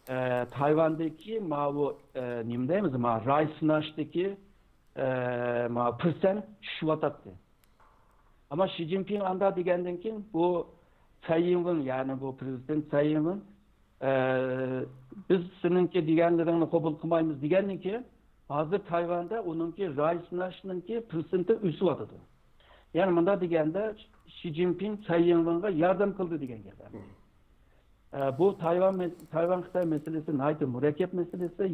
ئە، تايۋاندىكى ماۋۇ، ئە، نېمە دەيمىز، ما راي سىناشتىكى، ئە، ما پىرسەنت چۈشۈۋاتاتتى. ئەمما شى جىنپىڭ ئاندا دېگەندىن كېيىن بۇ سەي يىڭۋېن، يەنى بۇ پرېزىدېنت سەي يىڭۋېن، ئە، بىز سېنىڭكى دېگەنلىرىڭنى قوبۇل قىلمايمىز دېگەندىن كېيىن، ھازىر تايۋاندا ئۇنىڭكى راي سىناشنىڭكى پىرسېنتى ئۆسۈۋاتىدۇ. يەنى مۇنداق دېگەندە، شى جىنپىڭ سەي يىڭۋېنغا ياردەم قىلدى دېگەن گەپ. ئە، بۇ تايۋان مەس-، تايۋان خىتاي مەسىلىسى ناھايىتى مۇرەككەپ مەسىلىسى.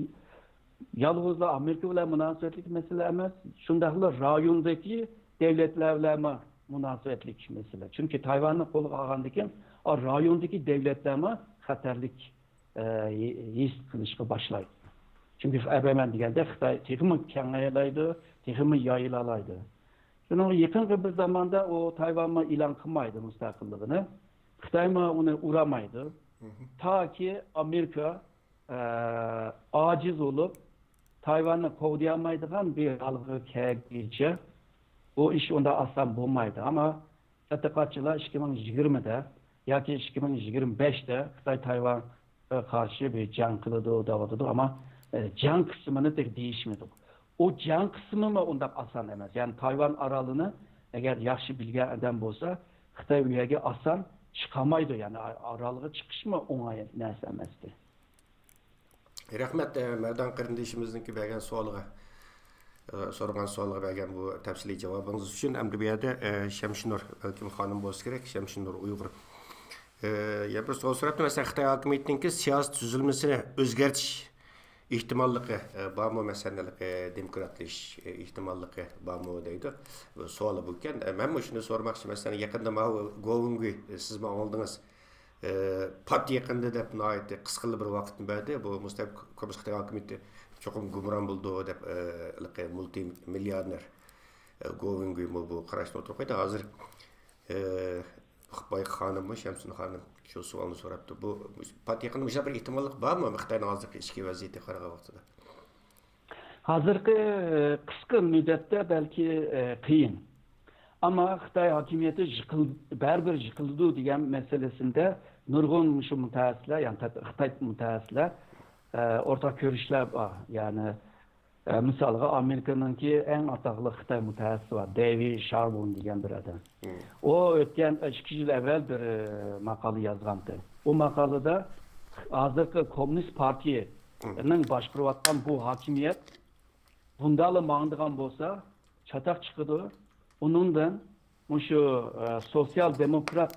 يالغۇزلا ئامېرىكا بىلەن مۇناسىۋەتلىك مەسىلە ئەمەس، شۇنداقلا رايوندىكى دۆلەتلەر بىلەنمۇ مۇناسىۋەتلىك مەسىلە. چۈنكى تايۋاننى قولغا ئالغاندىن كېيىن، ئا، رايوندىكى دۆلەتلەرمۇ خەتەرلىك، ئە، ھېس قىلىشقا باشلايدۇ. چۈنكى ئەبەمەن دېگەندە خىتاي تېخىمۇ كېڭەيەلەيدۇ، تېخىمۇ يايىلالايدۇ. شۇنىڭغا يېقىنقى بىر زاماندا ئۇ تايۋانمۇ ئېلان قىلمايدۇ مۇستەقىللىقىنى. خىتايمۇ ئۇنى ئۇرامايدۇ. تاكى ئامېرىكا، ئە، ئاجىز بولۇپ، تايۋاننى قوغدىيالمايدىغان بىر ھالغا كەلگىچە بۇ ئىش ئۇنداق ئاسان بولمايدۇ. ئەمما تەتقىقاتچىلار ئىككى مىڭ يىگىرمىدە ياكى ئىككى مىڭ يىگىرمە بەشتە خىتاي تايۋانغا قارشى بىر جەڭ قىلىدۇ دەۋاتىدۇ، ئەمما، ئە، جەڭ قىسمىنى تېخى دېيىشمىدۇق. ئۇ جەڭ قىسمىمۇ ئۇنداق ئاسان ئەمەس. يەنى تايۋان ئارالىنى ئەگەر ياخشى بىلگەن ئادەم بولسا، خىتاي ئۇ يەرگە ئاسان چىقالمايدۇ، يەنى ئا-، ئارالغا چىقىشمۇ ئوڭاي نەرسە ئەمەستى. رەھمەت، ئە، مەردان قېرىندىشىمىزنىڭكى بەرگەن سوئالىغا، ئە، سورىغان سوئالىغا بەرگەن بۇ تەپسىلىي جاۋابىڭىز ئۈچۈن. ئەمدى بۇ يەردە، ئە، شەمشىنۇر، بەلكىم خانىم بولسا كېرەك، شەمشىنۇر ئۇيغۇر. ئە، يەنە بىر سوئال سوراپتۇ، مەسىلەن، خىتاي ھاكىمىيىتىنىڭكى سىياسىي تۈزۈلمىسىنى ئۆزگەرتىش ئېھتىماللىقى، ئە، بارمۇ؟ مەسىلەن، ھېلىقى دېموكراتلىشىش، ئە، ئېھتىماللىقى بارمۇ دەيدۇ. بۇ سوئالى بۇ ئىكەن. ئە، مەنمۇ شۇنى سورىماقچى، مەسىلەن، يېقىندا ماۋۇ گو ۋېنگۇي، ئە، سىزمۇ ئاڭلىدىڭىز. ئە، پات يېقىندا دەپ ناھايىتى قىسقىلا بىر ۋاقىتنى بەردى. بۇ مۇستەقىل كوممۇنىست خىتاي ھاكىمىيىتى چوقۇم گۇمران بولىدۇ دەپ، ئە، ھېلىقى مۇلتىمىليارنېر، ئە، گو ۋېنگۇيمۇ بۇ قاراشنى ئوتتۇرىغا قويدى. ھازىر، ئە، ئۇقباي خانىممۇ، شەمسۇن خانىم شۇ سوئالنى سوراپتۇ. بۇ پات يېقىندا مۇشۇنداق بىر ئېھتىماللىق بارمۇ خىتاينىڭ ھازىرقى ئىچكى ۋەزىيىتىگە قارىغان ۋاقتىدا؟ ھازىرقى قىسقا مۇددەتتە بەلكى، ئە، قىيىن. ئەمما خىتاي ھاكىمىيىتى يىقىل-، بەرىبىر يىقىلىدۇ دېگەن مەسىلىسىندە نۇرغۇن مۇشۇ مۇتەخەسسىسلەر، يەنى تەت-، خىتاي مۇتەخەسسىسلەر، ئە، ئورتاق كۆرۈشلەر بار. يەنى، ئە، مىسالغا، ئامېرىكىنىڭكى ئەڭ ئاتاقلىق خىتاي مۇتەخەسسىسى بار، دېۋىد شاربون دېگەن بىر ئادەم. ئۇ ئۆتكەن ئىككى يىل ئەۋۋەل بىر، ئە، ماقالە يازغانتى. ئۇ ماقالىدا ھازىرقى كوممۇنىست پارتىيىنىڭ باشقۇرۇۋاتقان بۇ ھاكىمىيەت بۇنداقلا ماڭىدىغان بولسا، چاتاق چىقىدۇ. ئۇنىڭدىن مۇشۇ، ئە، سوتسىيال دېموكرات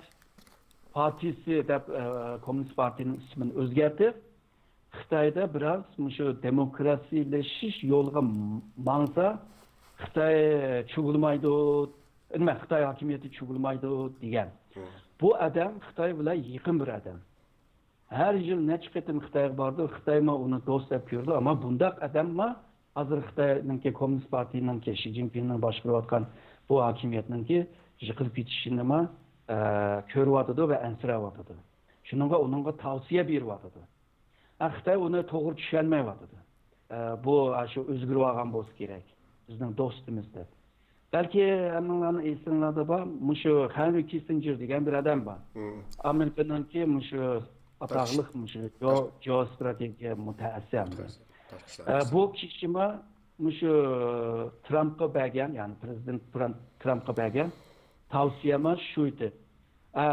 پارتىيىسى دەپ، ئە، كوممۇنىست پارتىيىنىڭ ئىسمىنى ئۆزگەرتىپ، خىتايدا بىراز مۇشۇ دېموكراتىيلىشىش يولىغا ماڭسا، خىتاي چۇۋۇلىمايدۇ، نېمە، خىتاي ھاكىمىيىتى چۇۋۇلىمايدۇ دېگەن. بۇ ئادەم خىتاي بىلەن يېقىن بىر ئادەم. ھەر يىل نەچچە قېتىم خىتايغا بارىدۇ، خىتايمۇ ئۇنى دوست دەپ كۆرىدۇ. ئەمما بۇنداق ئادەممۇ ھازىر خىتاينىڭكى كوممۇنىست پارتىيىنىڭكى، شى جىنپىڭنىڭ باشقۇرۇۋاتقان بۇ ھاكىمىيەتنىڭكى يىقىلىپ كېتىشىنىمۇ، ئە، كۆرۈۋاتىدۇ ۋە ئەنسىرەۋاتىدۇ. شۇنىڭغا ئۇنىڭغا تاۋسىيە بېرىۋاتىدۇ. ئە، خىتاي ئۇنى توغرا چۈشەنمەيۋاتىدۇ. ئە، بۇ، ئاشۇ ئۆزگىرىۋالغان بولسا كېرەك، بىزنىڭ دوستىمىز دەپ. بەلكى ھەممىڭلارنىڭ ئېسىڭلاردا بار، مۇشۇ خەنرى كىسسىنجېر دېگەن بىر ئادەم بار. ئامېرىكىنىڭكى مۇشۇ ئاتاقلىق مۇشۇ جو-، جېئوستراتېگىيە مۇتەخەسسىسى ئەمدى. ئە، بۇ كىشىمۇ مۇشۇ ترامپقا بەرگەن، يەنى پرېزىدېنت ترامپ، ترامپقا بەرگەن تاۋسىيەمۇ شۇ ئىدى. ئە،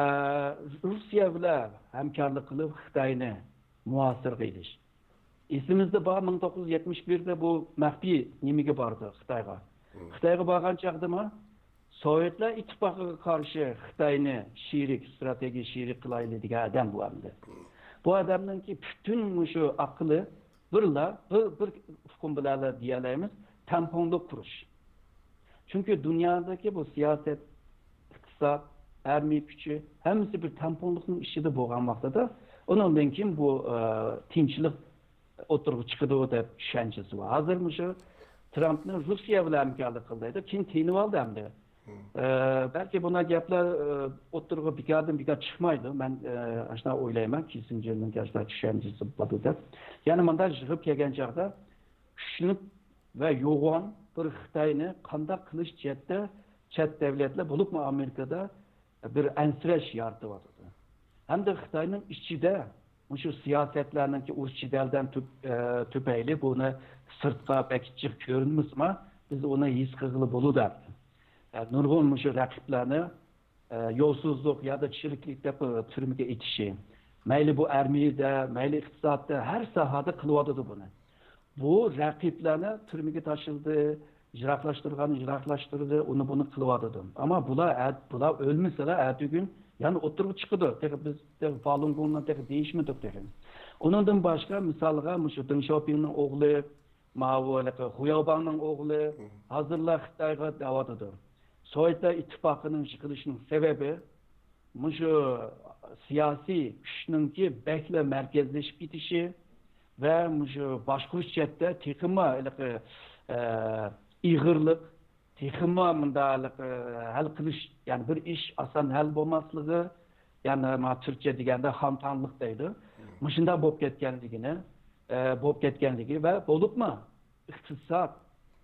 روسىيە بىلەن ھەمكارلىق قىلىپ خىتاينى مۇھاسىرىگە ئېلىش. ئېسىمىزدە بار، مىڭ توققۇز يۈز يەتمىش بىردە بۇ مەخپىي نېمىگە باردى، خىتايغا. خىتايغا بارغان چاغدىمۇ سوۋېتلار ئىتتىپاقىغا قارشى خىتاينى شېرىك، ستراتېگىيە شېرىك قىلايلى دېگەن ئادەم بۇ ئەمدى. بۇ ئادەمنىڭكى پۈتۈن مۇشۇ ئەقلى بىرلا، بىر، بىر ئۇقۇم بىلەنلا دېيەلەيمىز، تەڭپۇڭلۇق قۇرۇش. چۈنكى دۇنيادىكى بۇ سىياسەت، ئىقتىساد، ئارمىيە كۈچى ھەممىسى بىر تەڭپۇڭلۇقنىڭ ئىچىدە بولغان ۋاقتىدا، ئۇنىڭدىن كېيىن بۇ، ئە، تىنچلىق ئوتتۇرىغا چىقىدۇ دەپ چۈشەنچىسى بار. ھازىر مۇشۇ ترامپنى روسىيە بىلەن ھەمكارلىق قىل دەيدۇ، كېيىن تىنىۋالدى ئەمدى. ئە، بەلكى بۇنداق گەپلەر، ئە، ئوتتۇرىغا بىكاردىن بىكار چىقمايدۇ. مەن، ئە، ئاشۇنداق ئويلايمەن، كىسسىنجېرنىڭ ئاشۇنداق چۈشەنچىسى بار دەپ. يەنى مۇنداق يىغىپ كەلگەن چاغدا كۈچلۈك ۋە يوغان بىر خىتاينى قانداق قىلىش جەھەتتە چەت دەۋلەتلەر، بولۇپمۇ ئامېرىكىدا بىر ئەنسىرەش يارىتىۋاتىدۇ. ھەمدە خىتاينىڭ ئىچىدە مۇشۇ سىياسەتلەرنىڭكى ئۇرۇش جېدەلدىن تۈپ-، ئە، تۈپەيلى بۇنى سىرتقا بەك جىق كۆرۈنمىسىمۇ، بىز ئۇنى ھېس قىلغىلى بولىدۇ. ئە، نۇرغۇن مۇشۇ رەقىبلەرنى، ئە، يولسىزلىق يادا چىرىكلىك دەپ، ئە، تۈرمىگە ئېتىشى. مەيلى بۇ ئارمىيەدە، مەيلى ئىقتىسادتا، ھەر ساھەدە قىلىۋاتىدۇ بۇنى. بۇ رەقىبلەرنى تۈرمىگە تاشلىدى، يىراقلاشتۇرغاننى يىراقلاشتۇردى، ئۇنى بۇنى قىلىۋاتىدۇ. ئەمما بۇلار ئەت-، بۇلار ئۆلمىسىلا، ئەتىگۈن يەنە ئوتتۇرىغا چىقىدۇ. تېخى بىز تېخى فالۇنگوننى تېخى دېيىشمىدۇق تېخى. ئۇنىڭدىن باشقا، مىسالغا، مۇشۇ دېڭ شياۋپىڭنىڭ ئوغلى، ماۋۇ ھېلىقى خۇياۋباڭنىڭ ئوغلى ھازىرلا خىتايغا دەۋاتىدۇ. سوۋېتلار ئىتتىپاقىنىڭ يىقىلىشىنىڭ سەۋەبى مۇشۇ سىياسىي كۈچنىڭكى بەكلا مەركەزلىشىپ كېتىشى ۋە مۇشۇ باشقۇرۇش جەھەتتە تېخىمۇ ھېلىقى، ئە، ئېغىرلىق، تېخىمۇ مۇنداق ھېلىقى ھەل قىلىش، يەنى بىر ئىش ئاسان ھەل بولماسلىقى، يەنى ما تۈركچە دېگەندە خامتانلىق دەيدۇ. مۇشۇنداق بولۇپ كەتكەنلىكىنى، ئە، بولۇپ كەتكەنلىكى ۋە بولۇپمۇ ئىقتىساد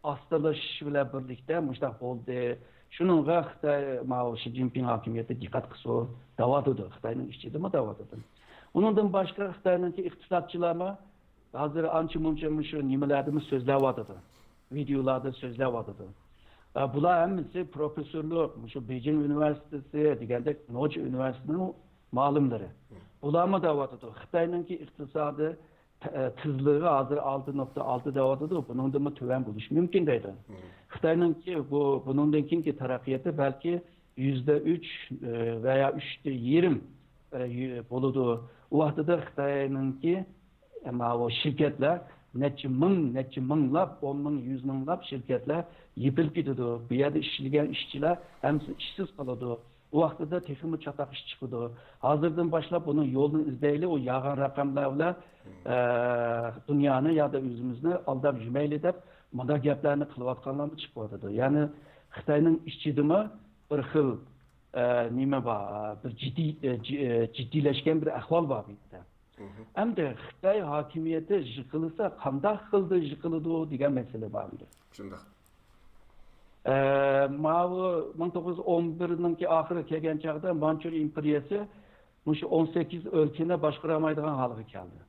ئاستىلىشىش بىلەن بىرلىكتە مۇشۇنداق بولدى. شۇنىڭغا خىتاي، ماۋۇ شى جىنپىڭ ھاكىمىيىتى دىققەت قىلسۇن دەۋاتىدۇ. خىتاينىڭ ئىچىدىمۇ دەۋاتىدۇ. ئۇنىڭدىن باشقا خىتاينىڭكى ئىقتىسادچىلارمۇ ھازىر ئانچە مۇنچە مۇشۇ نېمىلەردىمۇ سۆزلەۋاتىدۇ. ۋىدېئولاردا سۆزلەۋاتىدۇ. ئە، بۇلار ھەممىسى پروفېسسورلۇق، مۇشۇ بېيجىڭ ئۇنىۋېرسىتېتى دېگەندەك نوچى ئۇنىۋېرسىتېتىنىڭ مۇئەللىملىرى. بۇلارمۇ دەۋاتىدۇ. خىتاينىڭكى ئىقتىسادى ت-، تېزلىكى ھازىر ئالتە نۇقتا ئالتە دەۋاتىدۇ، بۇنىڭدىنمۇ تۆۋەن بولۇشى مۇمكىن دەيدۇ. خىتاينىڭكى بۇ، بۇنىڭدىن كېيىنكى تەرەققىياتى بەلكى يۈزدە ئۈچ، ئە، ۋەيا ئۈچتە يېرىم، ئە، يۈ-، بولىدۇ. ئۇ ۋاقتىدا خىتاينىڭكى، ئە، ماۋۇ شىركەتلەر نەچچە مىڭ، نەچچە مىڭلاپ، ئون مىڭ، يۈز مىڭلاپ شىركەتلەر يېپىلىپ كېتىدۇ. بۇ يەردە ئىشلىگەن ئىشچىلار ھەممىسى ئىشسىز قالىدۇ. ئۇ ۋاقتىدا تېخىمۇ چاتاق ئىش چىقىدۇ. ھازىردىن باشلاپ ئۇنىڭ يولىنى ئىزدەيلى، ئۇ يالغان رەقەملەر بىلەن، ئە، دۇنيانى يادا ئۆزىمىزنى ئالداپ يۈرمەيلى دەپ مۇنداق گەپلەرنى قىلىۋاتقانلارمۇ چىقىۋاتىدۇ. يەنى خىتاينىڭ ئىچىدىمۇ بىر خىل، ئە، نېمە بار، بىر جىددىي، ئە، جى-، ئە، جىددىيلەشكەن بىر ئەھۋال بار بۇ يەردە. ئەمدى خىتاي ھاكىمىيىتى يىقىلسا، قانداق خىلدا يىقىلىدۇ دېگەن مەسىلە بار ئەمدى. شۇنداق. ئە، ماۋۇ مىڭ توققۇز يۈز ئون بىرنىڭكى ئاخىرى كەلگەن چاغدا مانچۇر ئىمپېرىيەسى مۇشۇ ئون سەككىز ئۆلكىنى باشقۇرالمايدىغان ھالغا كەلدى.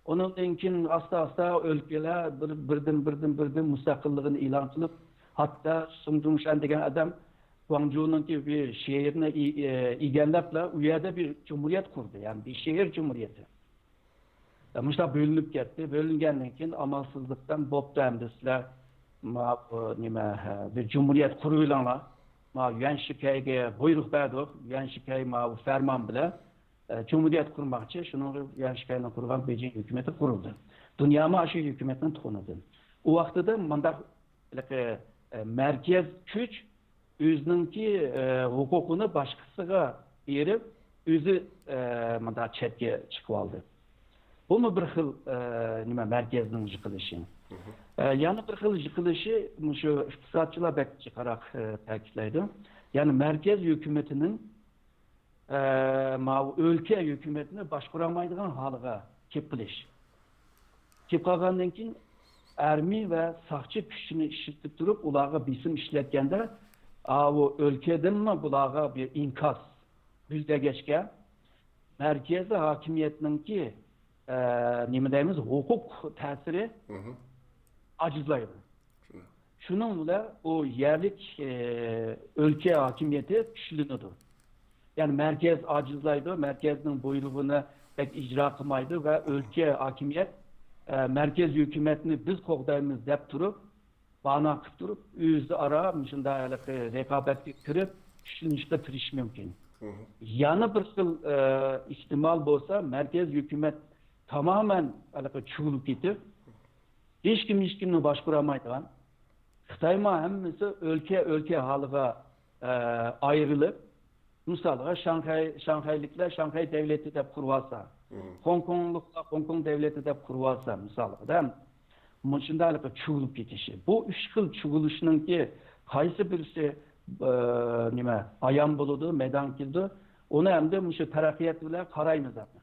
ئۇنىڭدىن كېيىن ئاستا-ئاستا ئۆلكىلەر بىر، بىردىن، بىردىن، بىردىن مۇستەقىللىقىنى ئېلان قىلىپ، ھەتتا سۇڭ جۇڭشەن دېگەن ئادەم گۇاڭجۇنىڭكى بىر شەھىرىنى ئى-، ئى-، ئىگىلەپلا، ئۇ يەردە بىر جۇمھۇرىيەت قۇردى، يەنى بىر شەھەر جۇمھۇرىيىتى. مۇشۇنداق بۆلۈنۈپ كەتتى. بۆلۈنگەندىن كېيىن ئامالسىزلىقتىن، بوپتۇ، ئەمدى سىلەر ما-، بۇ نېمە، ھە، بىر جۇمھۇرىيەت قۇرۇۋېلىڭلار. ما يۈەن شىكەيگە بۇيرۇق بەردۇق. يۈەن شىكەي ما بۇ فەرمان بىلەن، ئە، جۇمھۇرىيەت قۇرماقچى. شۇنىڭغا يۈەن شىكەينىڭ قۇرغان بېيجىڭ ھۆكۈمىتى قۇرۇلدى. دۇنيامۇ ئاشۇ ھۆكۈمەتنىڭ تۇخۇمىدىن. ئۇ ۋاقتىدا مۇنداق ھېلىقى، ئە، مەركەز كۈچ ئۆزىنىڭكى، ئە، ھوقۇقىنى باشقىسىغا بېرىپ، ئۆزى، ئە، مۇنداق چەتكە چىقىۋالدى. بۇمۇ بىر خىل، ئە، نېمە، مەركەزنىڭ يىقىلىشى. ئە، يەنە بىر خىل يىقىلىشى، مۇشۇ ئىقتىسادچىلار بەك جىقراق، ئە، تەكىتلەيدۇ. يەنى مەركەز ھۆكۈمىتىنىڭ، ئە، ماۋۇ ئۆلكە ھۆكۈمىتىنى باشقۇرالمايدىغان ھالغا كېلىپ قېلىش. كېلىپ قالغاندىن كېيىن ئارمىيە ۋە ساقچى كۈچىنى ئىشلىتىپ تۇرۇپ، ئۇلارغا بېسىم ئىشلەتكەندە، ئاۋۇ ئۆلكىدىنمۇ بۇلارغا بىر ئىنكاس يۈز بەرگەچكە، مەركەزىي ھاكىمىيەتنىڭكى، ئە، نېمە دەيمىز، ھوقۇق تەسىرى ئاجىزلايدۇ. شۇنىڭ بىلەن ئۇ يەرلىك، ئە، ئۆلكە ھاكىمىيىتى كۈچلىنىدۇ. يەنى مەركەز ئاجىزلايدۇ، مەركەزنىڭ بۇيرۇقىنى بەك ئىجرا قىلمايدۇ ۋە ئۆلكە ھاكىمىيەت، ئە، مەركەز ھۆكۈمەتنى بىز قوغدايمىز دەپ تۇرۇپ، بانا قىلىپ تۇرۇپ، ئۆزئارا مۇشۇنداق ھېلىقى رىقابەتكە كىرىپ، كۈچلىنىشكە تىرىشىشى مۇمكىن. يەنە بىر خىل، ئە، ئېھتىمال بولسا، مەركەز ھۆكۈمەت تامامەن ھېلىقى چۇۋۇلۇپ كېتىپ، ھېچكىم ھېچكىمنى باشقۇرالمايدىغان، خىتايمۇ ھەممىسى ئۆلكە، ئۆلكە ھالىغا، ئە، ئايرىلىپ، مىسالغا، شاڭخەي، شاڭخەيلىكلەر شاڭخەي دەۋلىتى دەپ قۇرۇۋالسا، خوڭكوڭلۇقلار خوڭكوڭ دەۋلىتى دەپ قۇرۇۋالسا، مىسالغا، دە، مۇشۇنداقلىققا چۇۋۇلۇپ كېتىشى. بۇ ئۈچ خىل چۇۋۇلۇشنىڭكى قايسى بىرسى، ئە، نېمە، ئايان بولىدۇ، مەيدانغا كېلىدۇ، ئۇنى ئەمدى مۇشۇ تەرەققىيات بىلەن قارايمىز ئەمدى.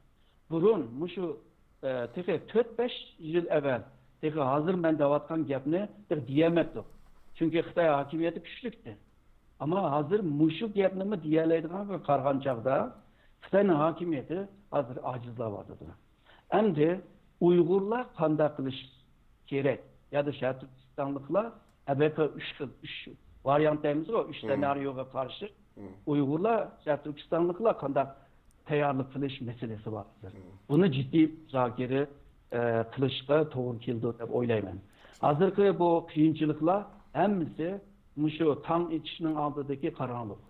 بۇرۇن مۇشۇ، ئە، تېخى تۆت، بەش يىل ئەۋەل، تېخى ھازىر مەن دەۋاتقان گەپنى تېخى دېيەلمەپتۇق. چۈنكى خىتاي ھاكىمىيىتى كۈچلۈكتى. ئەمما ھازىر مۇشۇ گەپنىمۇ دېيەلەيدىغانغا قارىغان چاغدا خىتاينىڭ ھاكىمىيىتى ھازىر ئاجىزلاۋاتىدۇ. ئەمدى ئۇيغۇرلار قانداق قىلىش كېرەك؟ يا شەرقىي تۈركىستانلىقلار، ئەبەقە ئۈچ خىل، ئۈچ ۋارىانت دەيمىزغۇ، ئۈچ سېنارىيوغا قارشى ئۇيغۇرلار، شەرقىي تۈركىستانلىقلار قانداق تەييارلىق قىلىش مەسىلىسى بار ھازىر. بۇنى جىددىي مۇزاكىرە، ئە، قىلىشقا توغرا كېلىدۇ دەپ ئويلايمەن. ھازىرقى بۇ قىيىنچىلىقلار ھەممىسى مۇشۇ تاڭ ئېتىشنىڭ ئالدىدىكى قاراڭغۇلۇق.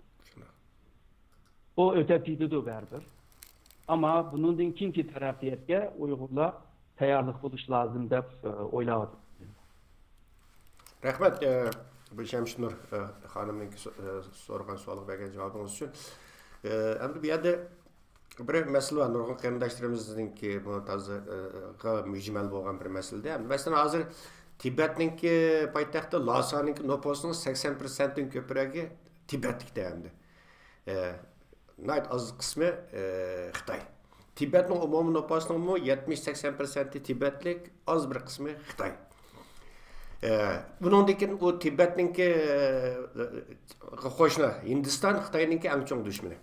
بۇ ئۆتەپ كېتىدۇ بەرىبىر. ئەمما بۇنىڭدىن كېيىنكى تەرەققىياتقا ئۇيغۇرلار تەييارلىق بولۇش لازىم دەپ، ئە، ئويلاۋاتىمەن. رەھمەت، ئە، بۇ شەمشىنۇر، ئە، خانىمنىڭكى سو-، ئە، سورىغان سوئالغا بەرگەن جاۋابىڭىز ئۈچۈن. ئە، ئەمدى بۇ يەردە بىر مەسىلە بار. نۇرغۇن قېرىنداشلىرىمىزنىڭكى بۇ تازا، ئە، مۈجمەل بولغان بىر مەسىلىدە. مەسىلەن، ھازىر تىبەتنىڭكى پايتەختى لاسانىڭكى نوپۇسىنىڭ سەكسەن پىرسەنتتىن كۆپرەكى تىبەتلىكتە ئەمدى. ئە، ناھايىتى ئاز قىسمى، ئە، خىتاي. تىبەتنىڭ ئومۇمىي نوپۇسىنىڭمۇ يەتمىش سەكسەن پىرسەنتى تىبەتلىك، ئاز بىر قىسمى خىتاي. ئە، بۇنىڭدىن كېيىن ئۇ تىبەتنىڭكى، ئە، قوشنا ھىندىستان خىتاينىڭكى ئەڭ چوڭ دۈشمىنى.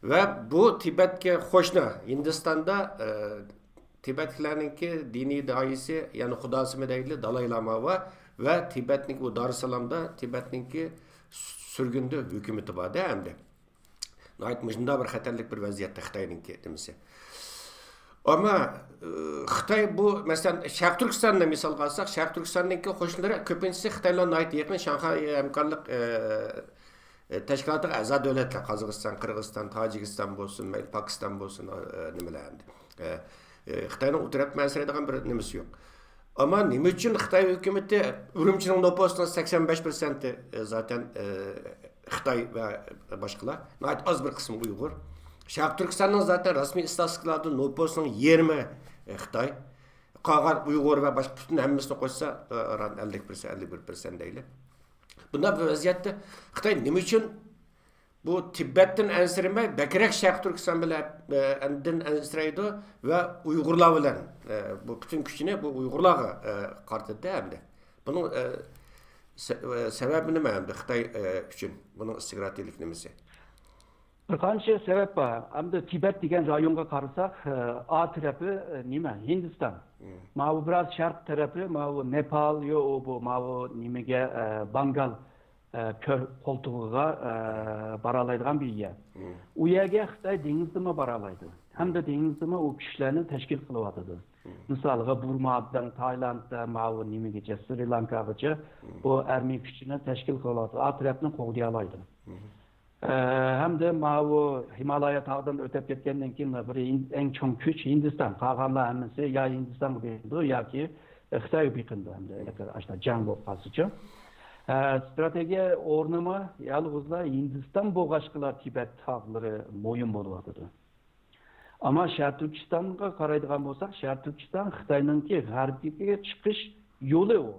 ۋە بۇ تىبەتكە قوشنا ھىندىستاندا، ئە، تىبەتلىكلەرنىڭكى دىنىي داھىيسى، يەنى خۇداسىمۇ دەيلى، دالاي لاما بار ۋە تىبەتنىڭكى ئۇ دارىسالامدا تىبەتنىڭكى سۈرگۈندە ھۆكۈمىتى بار-دە ئەمدى. ناھايىتى مۇشۇنداق بىر خەتەرلىك بىر ۋەزىيەتتە خىتاينىڭكى نېمىسى. ئەمما، ئى، خىتاي بۇ، مەسىلەن، شەرقىي تۈركىستاننى مىسالغا ئالساق، شەرقىي تۈركىستاننىڭكى قوشنىلىرى كۆپىنچىسى خىتاي بىلەن ناھايىتى يېقىن شاڭخەي ھەمكارلىق، ئى، ئى، تەشكىلاتىغا ئەزا دۆلەتلەر، قازاقىستان، قىرغىزىستان، تاجىكىستان بولسۇن، مەيلى پاكىستان بولسۇن، ئى، نېمىلەر ئەمدى. ئى، ئى، خىتاينىڭ ئۇ تەرەپتىن ئەنسىرەيدىغان بىر نېمىسى يوق. ئەمما نېمە ئۈچۈن خىتاي ھۆكۈمىتى ئۈرۈمچىنىڭ نوپۇسىنىڭ سەكسەن بەش پىرسەنتى، ئى، زاتەن، ئى، خىتاي ۋە باشقىلار، ناھايىتى ئاز بىر قىسمى ئۇيغۇر. شەرقىي تۈركىستاننىڭ زاتەن رەسمىي ئىستاتىستىكىلاردا نوپۇسىنىڭ يېرىمى، ئى، خىتاي. قالغان ئۇيغۇر ۋە باشقا پۈتۈن ھەممىسىنى قوشسا، ئاران ئەللىك پىرسەنت، ئەللىك بىر پىرسەنت دەيلى. بۇنداق بىر ۋەزىيەتتە خىتاي نېمە ئۈچۈن بۇ تىبەتتىن ئەنسىرىمەي، بەكرەك شەرقىي تۈركىستان بىلەن، ئە، ئەندىن ئەنسىرەيدۇ ۋە ئۇيغۇرلار بىلەن، ئە، بۇ پۈتۈن كۈچىنى بۇ ئۇيغۇرلارغا، ئە، قارىتىدۇ ئەمدى. بۇنىڭ، ئە، سە-، ئە، سەۋەبى نېمە ئەمدى خىتاي، ئە، ئۈچۈن؟ بۇنىڭ ئىستراتېگىيەلىك نېمىسى؟ بىر قانچە سەۋەب بار. ئەمدى تىبەت دېگەن رايونغا قارىساق، ئە، ئا تەرىپى، ئە، نېمە؟ ھىندىستان. مم. ماۋۇ بىراز شەرق تەرىپى، ماۋۇ نېپال، يو، ئۇ، بۇ، ماۋۇ نېمىگە، ئە، بانگال ئە، كۆل قولتۇقىغا، ئە، بارالايدىغان بىر يەر. مم. ئۇ يەرگە خىتاي دېڭىزدىمۇ بارالايدۇ. ھەمدە دېڭىزدىمۇ ئۇ كۈچلەرنى تەشكىل قىلىۋاتىدۇ. مم. مىسالغا، بۇرمادىن، تايلاندتا، ماۋۇ نېمىگىچە، سرى لانكاغىچە مم. بۇ ئارمىيە كۈچىنى تەشكىل قىلىۋاتىدۇ. ئا تەرەپنى قوغدىيالايدۇ. مم. ئە، ھەمدە ماۋۇ ھىمالايا تاغدىن ئۆتۈپ كەتكەندىن كېيىن بىر ھىن-، ئەڭ چوڭ كۈچ ھىندىستان. قالغانلار ھەممىسى يا ھىندىستانغا بېقىنىدۇ ياكى خىتايغا بېقىنىدۇ ئەمدى، ئەگەر ئاشۇنداق جەڭ بولۇپ قالسىچۇ. ئە، ستراتېگىيە ئورنىمۇ يالغۇزلا ھىندىستان بولغاچقىلا تىبەت تاغلىرى مۇھىم بولۇۋاتىدۇ. ئەمما شەرقىي تۈركىستانغا قارايدىغان بولساق، شەرقىي تۈركىستان خىتاينىڭكى غەربكە چىقىش يولى ئۇ.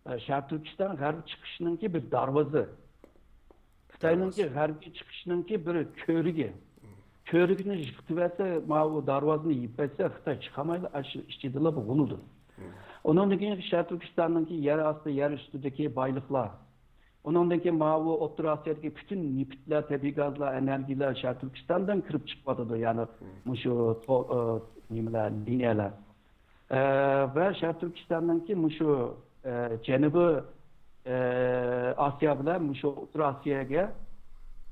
ئە، شەرقىي تۈركىستان غەرب چىقىشنىڭكى بىر دەرۋازا. خىتاينىڭكى غەربكە چىقىشنىڭكى بىر كۆۋرۈكى. كۆۋرۈكنى يىقىتىۋەتسە، ماۋۇ دەرۋازىنى يېپىۋەتسە، خىتاي چىقالمايدۇ، ئاشۇ ئىچىدىلا بولىدۇ. ئۇنىڭدىن كېيىن شەرقىي تۈركىستاننىڭكى يەر ئاستى، يەر ئۈستىدىكى بايلىقلار. ئۇنىڭدىن كېيىن ماۋۇ ئوتتۇرا ئاسىيادىكى پۈتۈن نېفىتلەر، تەبىئىي گازلار، ئېنېرگىيەلەر شەرقىي تۈركىستاندىن كىرىپ چىقىۋاتىدۇ، يەنى مۇشۇ تو-، ئە، نېمىلەر، لىنىيەلەر. ئە، ۋە شەرقىي تۈركىستاننىڭكى مۇشۇ، ئە، جەنۇبىي، ئە، ئاسىيا بىلەن مۇشۇ ئوتتۇرا ئاسىياگە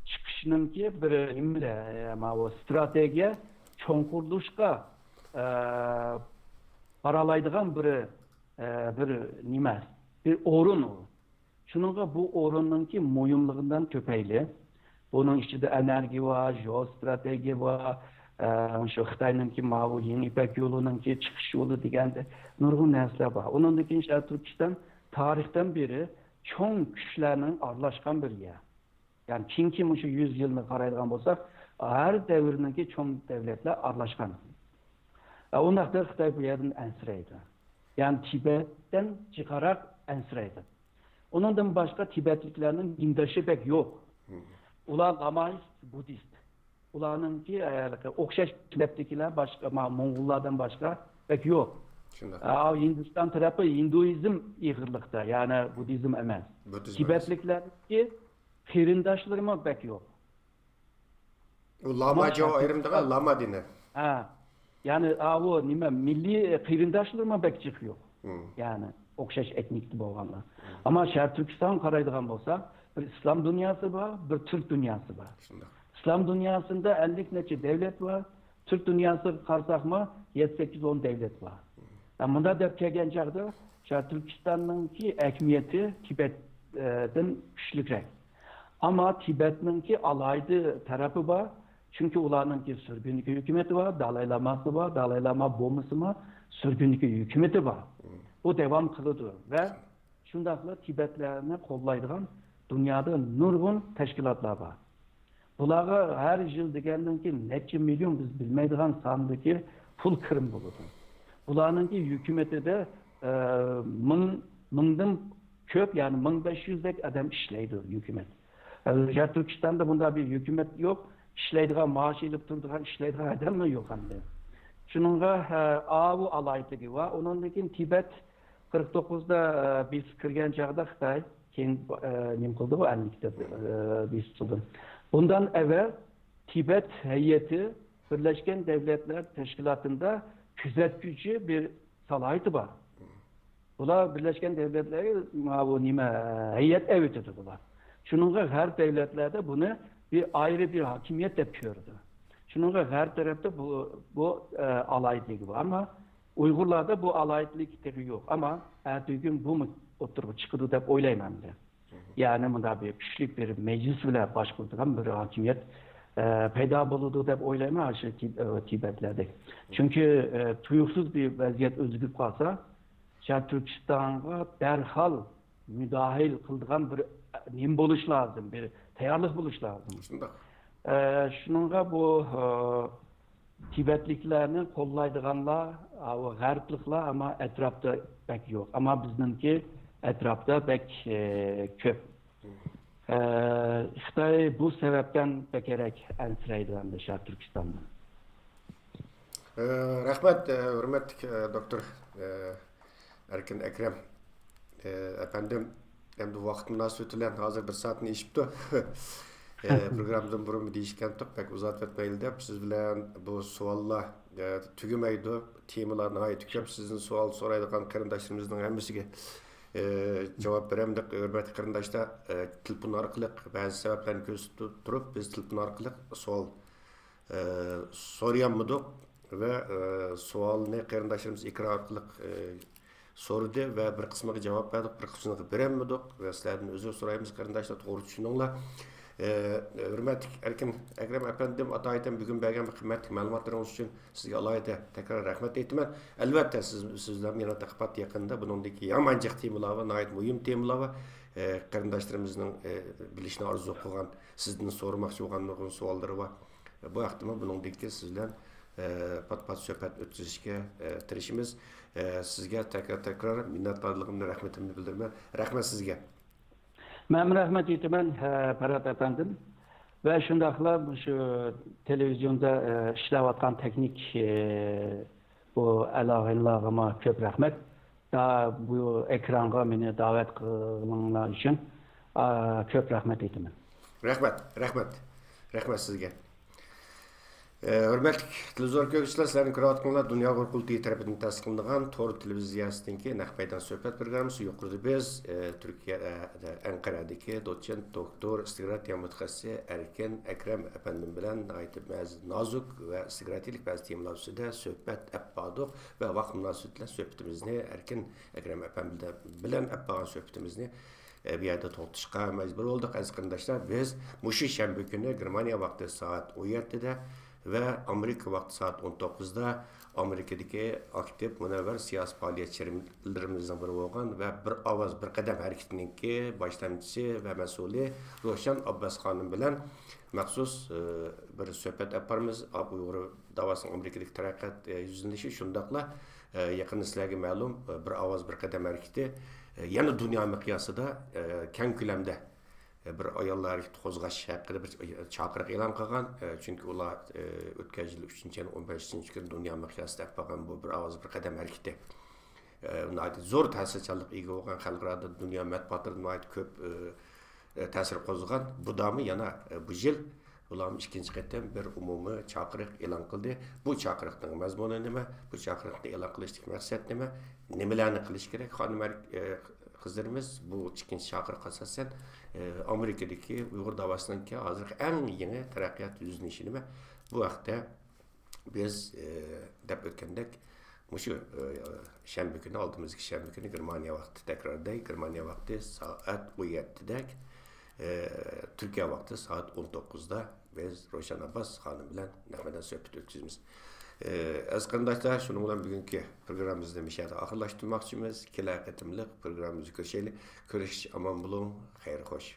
چىقىشنىڭكى بىر نېمىلەر، ئە، ماۋۇ ستراتېگىيە چوڭقۇرلىشىشقا، ئە، بارالايدىغان بىر، ئە، بىر نېمە، بىر ئورۇن ئۇ. شۇنىڭغا بۇ ئورۇننىڭكى مۇھىملىقىدىن كۆپەيلى. بۇنىڭ ئىچىدە ئېنېرگىيە بار، جېئوستراتېگىيە بار، ئە، شۇ خىتاينىڭكى ماۋۇ يېڭى يىپەك يولىنىڭكى چىقىش يولى دېگەندە نۇرغۇن نەرسىلەر بار. ئۇنىڭدىن كېيىن شەرقىي تۈركىستان تارىختىن بېرى چوڭ كۈچلەرنىڭ ئارىلاشقان بىر يەر. يەنى كېيىنكى مۇشۇ يۈز يىلنى قارايدىغان بولساق، ھەر دەۋرنىڭكى چوڭ دەۋلەتلەر ئارىلاشقان. ئە، ئۇنداقتا خىتاي بۇ يەردىن ئەنسىرەيدۇ. يەنى تىبەتتىن جىقراق ئەنسىرەيدۇ. ئۇنىڭدىن باشقا تىبەتلىكلەرنىڭ دىندىشى بەك يوق. ئۇلار لامائىست، بۇددىست. ئۇلارنىڭكى، ئە، ئوخشاش تىبەتتىكىلەر باشقا، ما-، موڭغۇللاردىن باشقا بەك يوق. شۇنداق. ئە، ھىندىستان تەرەپى ھىندۇئىزم ئېغىرلىقتا، يەنى بۇددىزم ئەمەس. بۇددىزم ئەمەس. تىبەتلىكلەرنىڭكى قېرىنداشلىرىمۇ بەك يوق. ئۇ لاما جاۋ ئايرىم دېگەن لاما دىنى. ھە. يەنى، ئاۋۇ نېمە، مىللىي قېرىنداشلىرىمۇ بەك جىق يوق. يەنى ئوخشاش ئېتنىكتا بولغانلار. ئەمما شەرقىي تۈركىستانغا قارايدىغان بولسا، بىر ئىسلام دۇنياسى بار، بىر تۈرك دۇنياسى بار. شۇنداق. ئىسلام دۇنياسىدا ئەللىك نەچچە دەۋلەت بار، تۈرك دۇنياسىغا قارىساقمۇ يەتتە، سەككىز، ئون دەۋلەت بار. ھە، مۇنداق دەپ كەلگەن چاغدا شەرقىي تۈركىستاننىڭكى ئەھمىيىتى تىبەتتىن كۈچلۈكرەك. ئەمما تىبەتنىڭكى ئالاھىدە تەرىپى بار. چۈنكى ئۇلارنىڭكى سۈرگۈندىكى ھۆكۈمىتى بار، دالاي لاماسى بار، دالاي لاما بولمىسىمۇ سۈرگۈندىكى ھۆكۈمىتى بار. بۇ داۋام قىلىدۇ ۋە شۇنداقلا تىبەتلەرنى قوللايدىغان دۇنيادا نۇرغۇن تەشكىلاتلار بار. بۇلارغا ھەر يىل دېگەندىن كېيىن نەچچە مىليون بىز بىلمەيدىغان ساندىكى پۇل كىرىم بولىدۇ. بۇلارنىڭكى ھۆكۈمىتىدە، ئە، مىڭ، مىڭدىن كۆپ، يەنى مىڭ بەش يۈزدەك ئادەم ئىشلەيدۇ ھۆكۈمەت. ئە، شەرقىي تۈركىستاندا بۇنداق بىر ھۆكۈمەت يوق، ئىشلەيدىغان، مائاش ئېلىپ تۇرىدىغان، ئىشلەيدىغان ئادەممۇ يوق ئەمدى. شۇنىڭغا، ئە، ئاۋۇ ئالاھىدىلىكى بار. ئۇنىڭدىن كېيىن تىبەت قىرىق توققۇزدا، ئە، بېسىپ كىرگەن چاغدا خىتاي، كېيىن، ئە، نېمە قىلدى بۇ ئەللىكتە، ئە، بېسىپ قىلدى. بۇندىن ئەۋۋەل تىبەت ھەيئىتى بىرلەشكەن دەۋلەتلەر تەشكىلاتىدا كۆزەتكۈچى بىر سالاھىيىتى بار. بۇلار بىرلەشكەن دەۋلەتلەرگە ماۋۇ نېمە، ھەيئەت ئەۋېتىدۇ بۇلار. شۇنىڭغا غەرب دەۋلەتلەردە بۇنى بىر ئايرى بىر ھاكىمىيەت دەپ كۆرىدۇ. شۇنىڭغا غەرب تەرەپتە بۇ، بۇ، ئە، ئالاھىدىلىكى بار. ئەمما ئۇيغۇرلاردا بۇ ئالاھىدىلىك تېخى يوق. ئەمما ئەتىگۈن بۇمۇ ئوتتۇرىغا چىقىدۇ دەپ ئويلايمەن مەن. يەنى مۇنداق بىر كۈچلۈك بىر مەجلىس بىلەن باشقۇرىدىغان بىر ھاكىمىيەت، ئە، پەيدا بولىدۇ دەپ ئويلايمەن، ئاشۇ تىب-، ئە، تىبەتلەردە. چۈنكى، ئە، تۇيۇقسىز بىر ۋەزىيەت ئۆزگىرىپ قالسا، شەرقىي تۈركىستانغا دەرھال مۇداخىلە قىلىدىغان بىر، ئە، نېمە بولۇش لازىم، بىر تەييارلىق بولۇش لازىم. شۇنداق. ئە، شۇنىڭغا بۇ، ئە، تىبەتلىكلەرنى قوللايدىغانلار، ئاۋۇ غەربلىكلەر، ئەمما ئەتراپتا بەك يوق. ئەمما بىزنىڭكى ئەتراپتا بەك، ئى، كۆپ. ئە، خىتاي بۇ سەۋەبتىن بەكرەك ئەنسىرەيدۇ ئەمدى شەرقىي تۈركىستاندىن. ئە، رەھمەت، ئە، ھۆرمەتلىك، ئە، دوكتور، ئە، ئەركىن ئەكرەم، ئە، ئەپەندىم، ئەمدى ۋاقىت مۇناسىۋىتى بىلەن ھازىر بىر سائەتنى ئېشىپتۇ. ئە، پروگراممىدىن بۇرۇنمۇ دېيىشكەنتۇق، بەك ئۇزارتىۋەتمەيلى دەپ، سىز بىلەن بۇ سوئاللار، ئە، تۈگىمەيدۇ. تېمىلار ناھايىتى كۆپ. سىزدىن سوئال سورايدىغان قېرىنداشلىرىمىزنىڭ ھەممىسىگە، ئە، جاۋاب بېرەمدۇق. ھۆرمەتلىك قېرىنداشلار، ئە، تېلېفون ئارقىلىق بەزى سەۋەبلەرنى كۆرسىتىپ تۇرۇپ، بىز تېلېفون ئارقىلىق سوئال ئە، سورىيالمىدۇق ۋە، ئە، سوئالنى قېرىنداشلىرىمىز ئېكران ئارقىلىق، ئە، سورىدى ۋە بىر قىسمىغا جاۋاب بەردۇق، بىر قىسمىغا بېرەلمىدۇق ۋە سىلەردىن ئۆزۈر سورايمىز، قېرىنداشلار، توغرا چۈشىنىڭلار. ئە، ھۆرمەتلىك ئەركىن ئەكرەم ئەپەندىم، ئاتايىتەن بۈگۈن بەرگەن بۇ قىممەتلىك مەلۇماتلىرىڭىز ئۈچۈن سىزگە ئالاھىدە تەكرار رەھمەت ئېيتىمەن. ئەلۋەتتە، سىز، سىز بىلەن يەنە پات يېقىندا بۇنىڭدىكى يامان جىق تېمىلار بار، ناھايىتى مۇھىم تېمىلار بار. ئە، قېرىنداشلىرىمىزنىڭ، ئە، بىلىشنى ئارزۇ قىلغان، سىزدىن سورىماقچى بولغان نۇرغۇن سوئاللىرى بار. بۇ ھەقتىمۇ بۇنىڭدىن كېيىن سىز بىلەن، ئە، پات-پات سۆھبەت ئۆتكۈزۈشكە، ئە، تىرىشىمىز. ئە، سىزگە تەكرار-تەكرار مىننەتدارلىقىمنى، رەھمىتىمنى بىلدۈرىمەن. رەھمەت سىزگە. مەنمۇ رەھمەت ئېيتىمەن، ئە، پەرھات ئەپەندىم. ۋە شۇنداقلا مۇشۇ تېلېۋىزىيوندا، ئە، ئىشلەۋاتقان تېخنىك، ئە، بۇ ئالاقىدارلارغىمۇ كۆپ رەھمەت. دا-، بۇ ئېكرانغا مېنى دەۋەت قىلغىنىڭلار ئۈچۈن، ئا، كۆپ رەھمەت ئېيتىمەن. رەھمەت، رەھمەت. رەھمەت سىزگە. ئە، ھۆرمەتلىك تېلېۋىزور كۆرگۈچىلەر، سىلەرنىڭ كۆرۈۋاتقىنىڭلار دۇنيا ئۇيغۇر قۇرۇلتىيى تەرىپىدىن تەسىس قىلىنغان تور تېلېۋىزىيەسىنىڭكى نەق مەيدان سۆھبەت پروگراممىسى. يۇقىرىدا بىز، ئە، تۈركىيە، ئە، ئەنقەرەدىكى دوتسېنت دوكتور، ئىستىكرار تېما مۇتەخەسسىسى ئەركىن ئەكرەم ئەپەندىم بىلەن ناھايىتى بەزى نازۇك ۋە ئىستراتېگىيەلىك بەزى تېمىلار ئۈستىدە سۆھبەت ئەپ باردۇق ۋە ۋاقىت مۇناسىۋىتى بىلەن سۆھبىتىمىزنى ئەركىن ئەكرەم ئەپەندى بىلەن ئەپ بارغان سۆھبىتىمىزنى، ئە، بۇ يەردە توختىتىشقا مەجبۇر بولدۇق، ئەزىز قېرىنداشلار. بىز مۇشۇ شەنبە كۈنى گېرمانىيە ۋاقتى سائەت ئون يەتتىدە ۋە ئامېرىكا ۋاقتى سائەت ئون توققۇزدا ئامېرىكىدىكى ئاكتىپ مۇنەۋۋەر سىياسىي پائالىيەتچىلىرىمىزنىڭ بىرى بولغان ۋە بىر ئاۋاز بىر قەدەم ھەرىكىتىنىڭكى باشلامچىسى ۋە مەسئۇلى روشەن ئابباس خانىم بىلەن مەخسۇس، ئە، بىر سۆھبەت ئېلىپ بارىمىز. ئا-، ئۇيغۇر داۋاسىنىڭ ئامېرىكىدىكى تەرەققىيات، ئە، يۈزلىنىشى، شۇنداقلا، ئە، يېقىندا سىلەرگە مەلۇم، ئە، بىر ئاۋاز بىر قەدەم ھەرىكىتى، ئە، يەنە دۇنيا مىقياسىدا، ئە، كەڭ كۆلەمدە، ئە، بىر ئاياللار ھەرىكىتى قوزغاش ھەققىدە بىر چاقىرىق ئېلان قىلغان. ئە، چۈنكى ئۇلار، ئە، ئۆتكەن يىل ئۈچىنچى ئاينىڭ ئون بەشىنچى كۈنى دۇنيا مىقياسىدا ئېلىپ بارغان بۇ بىر ئاۋاز بىر قەدەم ھەرىكىتى، ئە، ناھايىتى زور تەسىرچانلىققا ئىگە بولغان، خەلقئارادا دۇنيا مەتبۇئاتلىرىدا ناھايىتى كۆپ، ئە، ئە، تەسىر قوزغىغان. بۇدامۇ يەنە، ئە، بۇ يىل ئۇلارمۇ ئىككىنچى قېتىم بىر ئومۇمىي چاقىرىق ئېلان قىلدى. بۇ چاقىرىقنىڭ مەزمۇنى نېمە؟ بۇ چاقىرىقنى ئېلان قىلىشتىكى مەقسەت نېمە؟ نېمىلەرنى قىلىش كېرەك؟ خانىم ئەر-، ئە، قىزلىرىمىز بۇ ئىككىنچى چاقىرىققا ئاساسەن، ئە، ئامېرىكىدىكى ئۇيغۇر داۋاسىنىڭكى ھازىرقى ئەڭ يېڭى تەرەققىيات يۈزلىنىشى نېمە؟ بۇ ھەقتە بىز، ئە، دەپ ئۆتكەندەك، مۇشۇ، ئە، شەنبە كۈنى، ئالدىمىزدىكى شەنبە كۈنى گېرمانىيە ۋاقتى، تەكرارلاي، گېرمانىيە ۋاقتى سائەت ئون يەتتىدەك، ئە، تۈركىيە ۋاقتى سائەت ئون توققۇزدا بىز روشەن ئابباس خانىم بىلەن نەق مەيدان سۆھبىتى ئۆتكۈزىمىز. ئە، ئەزىز قېرىنداشلار، شۇنىڭ بىلەن بۈگۈنكى پروگراممىمىزنى مۇشۇ يەردە ئاخىرلاشتۇرماقچىمىز. كېلەر قېتىملىق پروگراممىمىزدا كۆرۈشەيلى. كۆرۈشكىچە ئامان بولۇڭ. خەير خوش.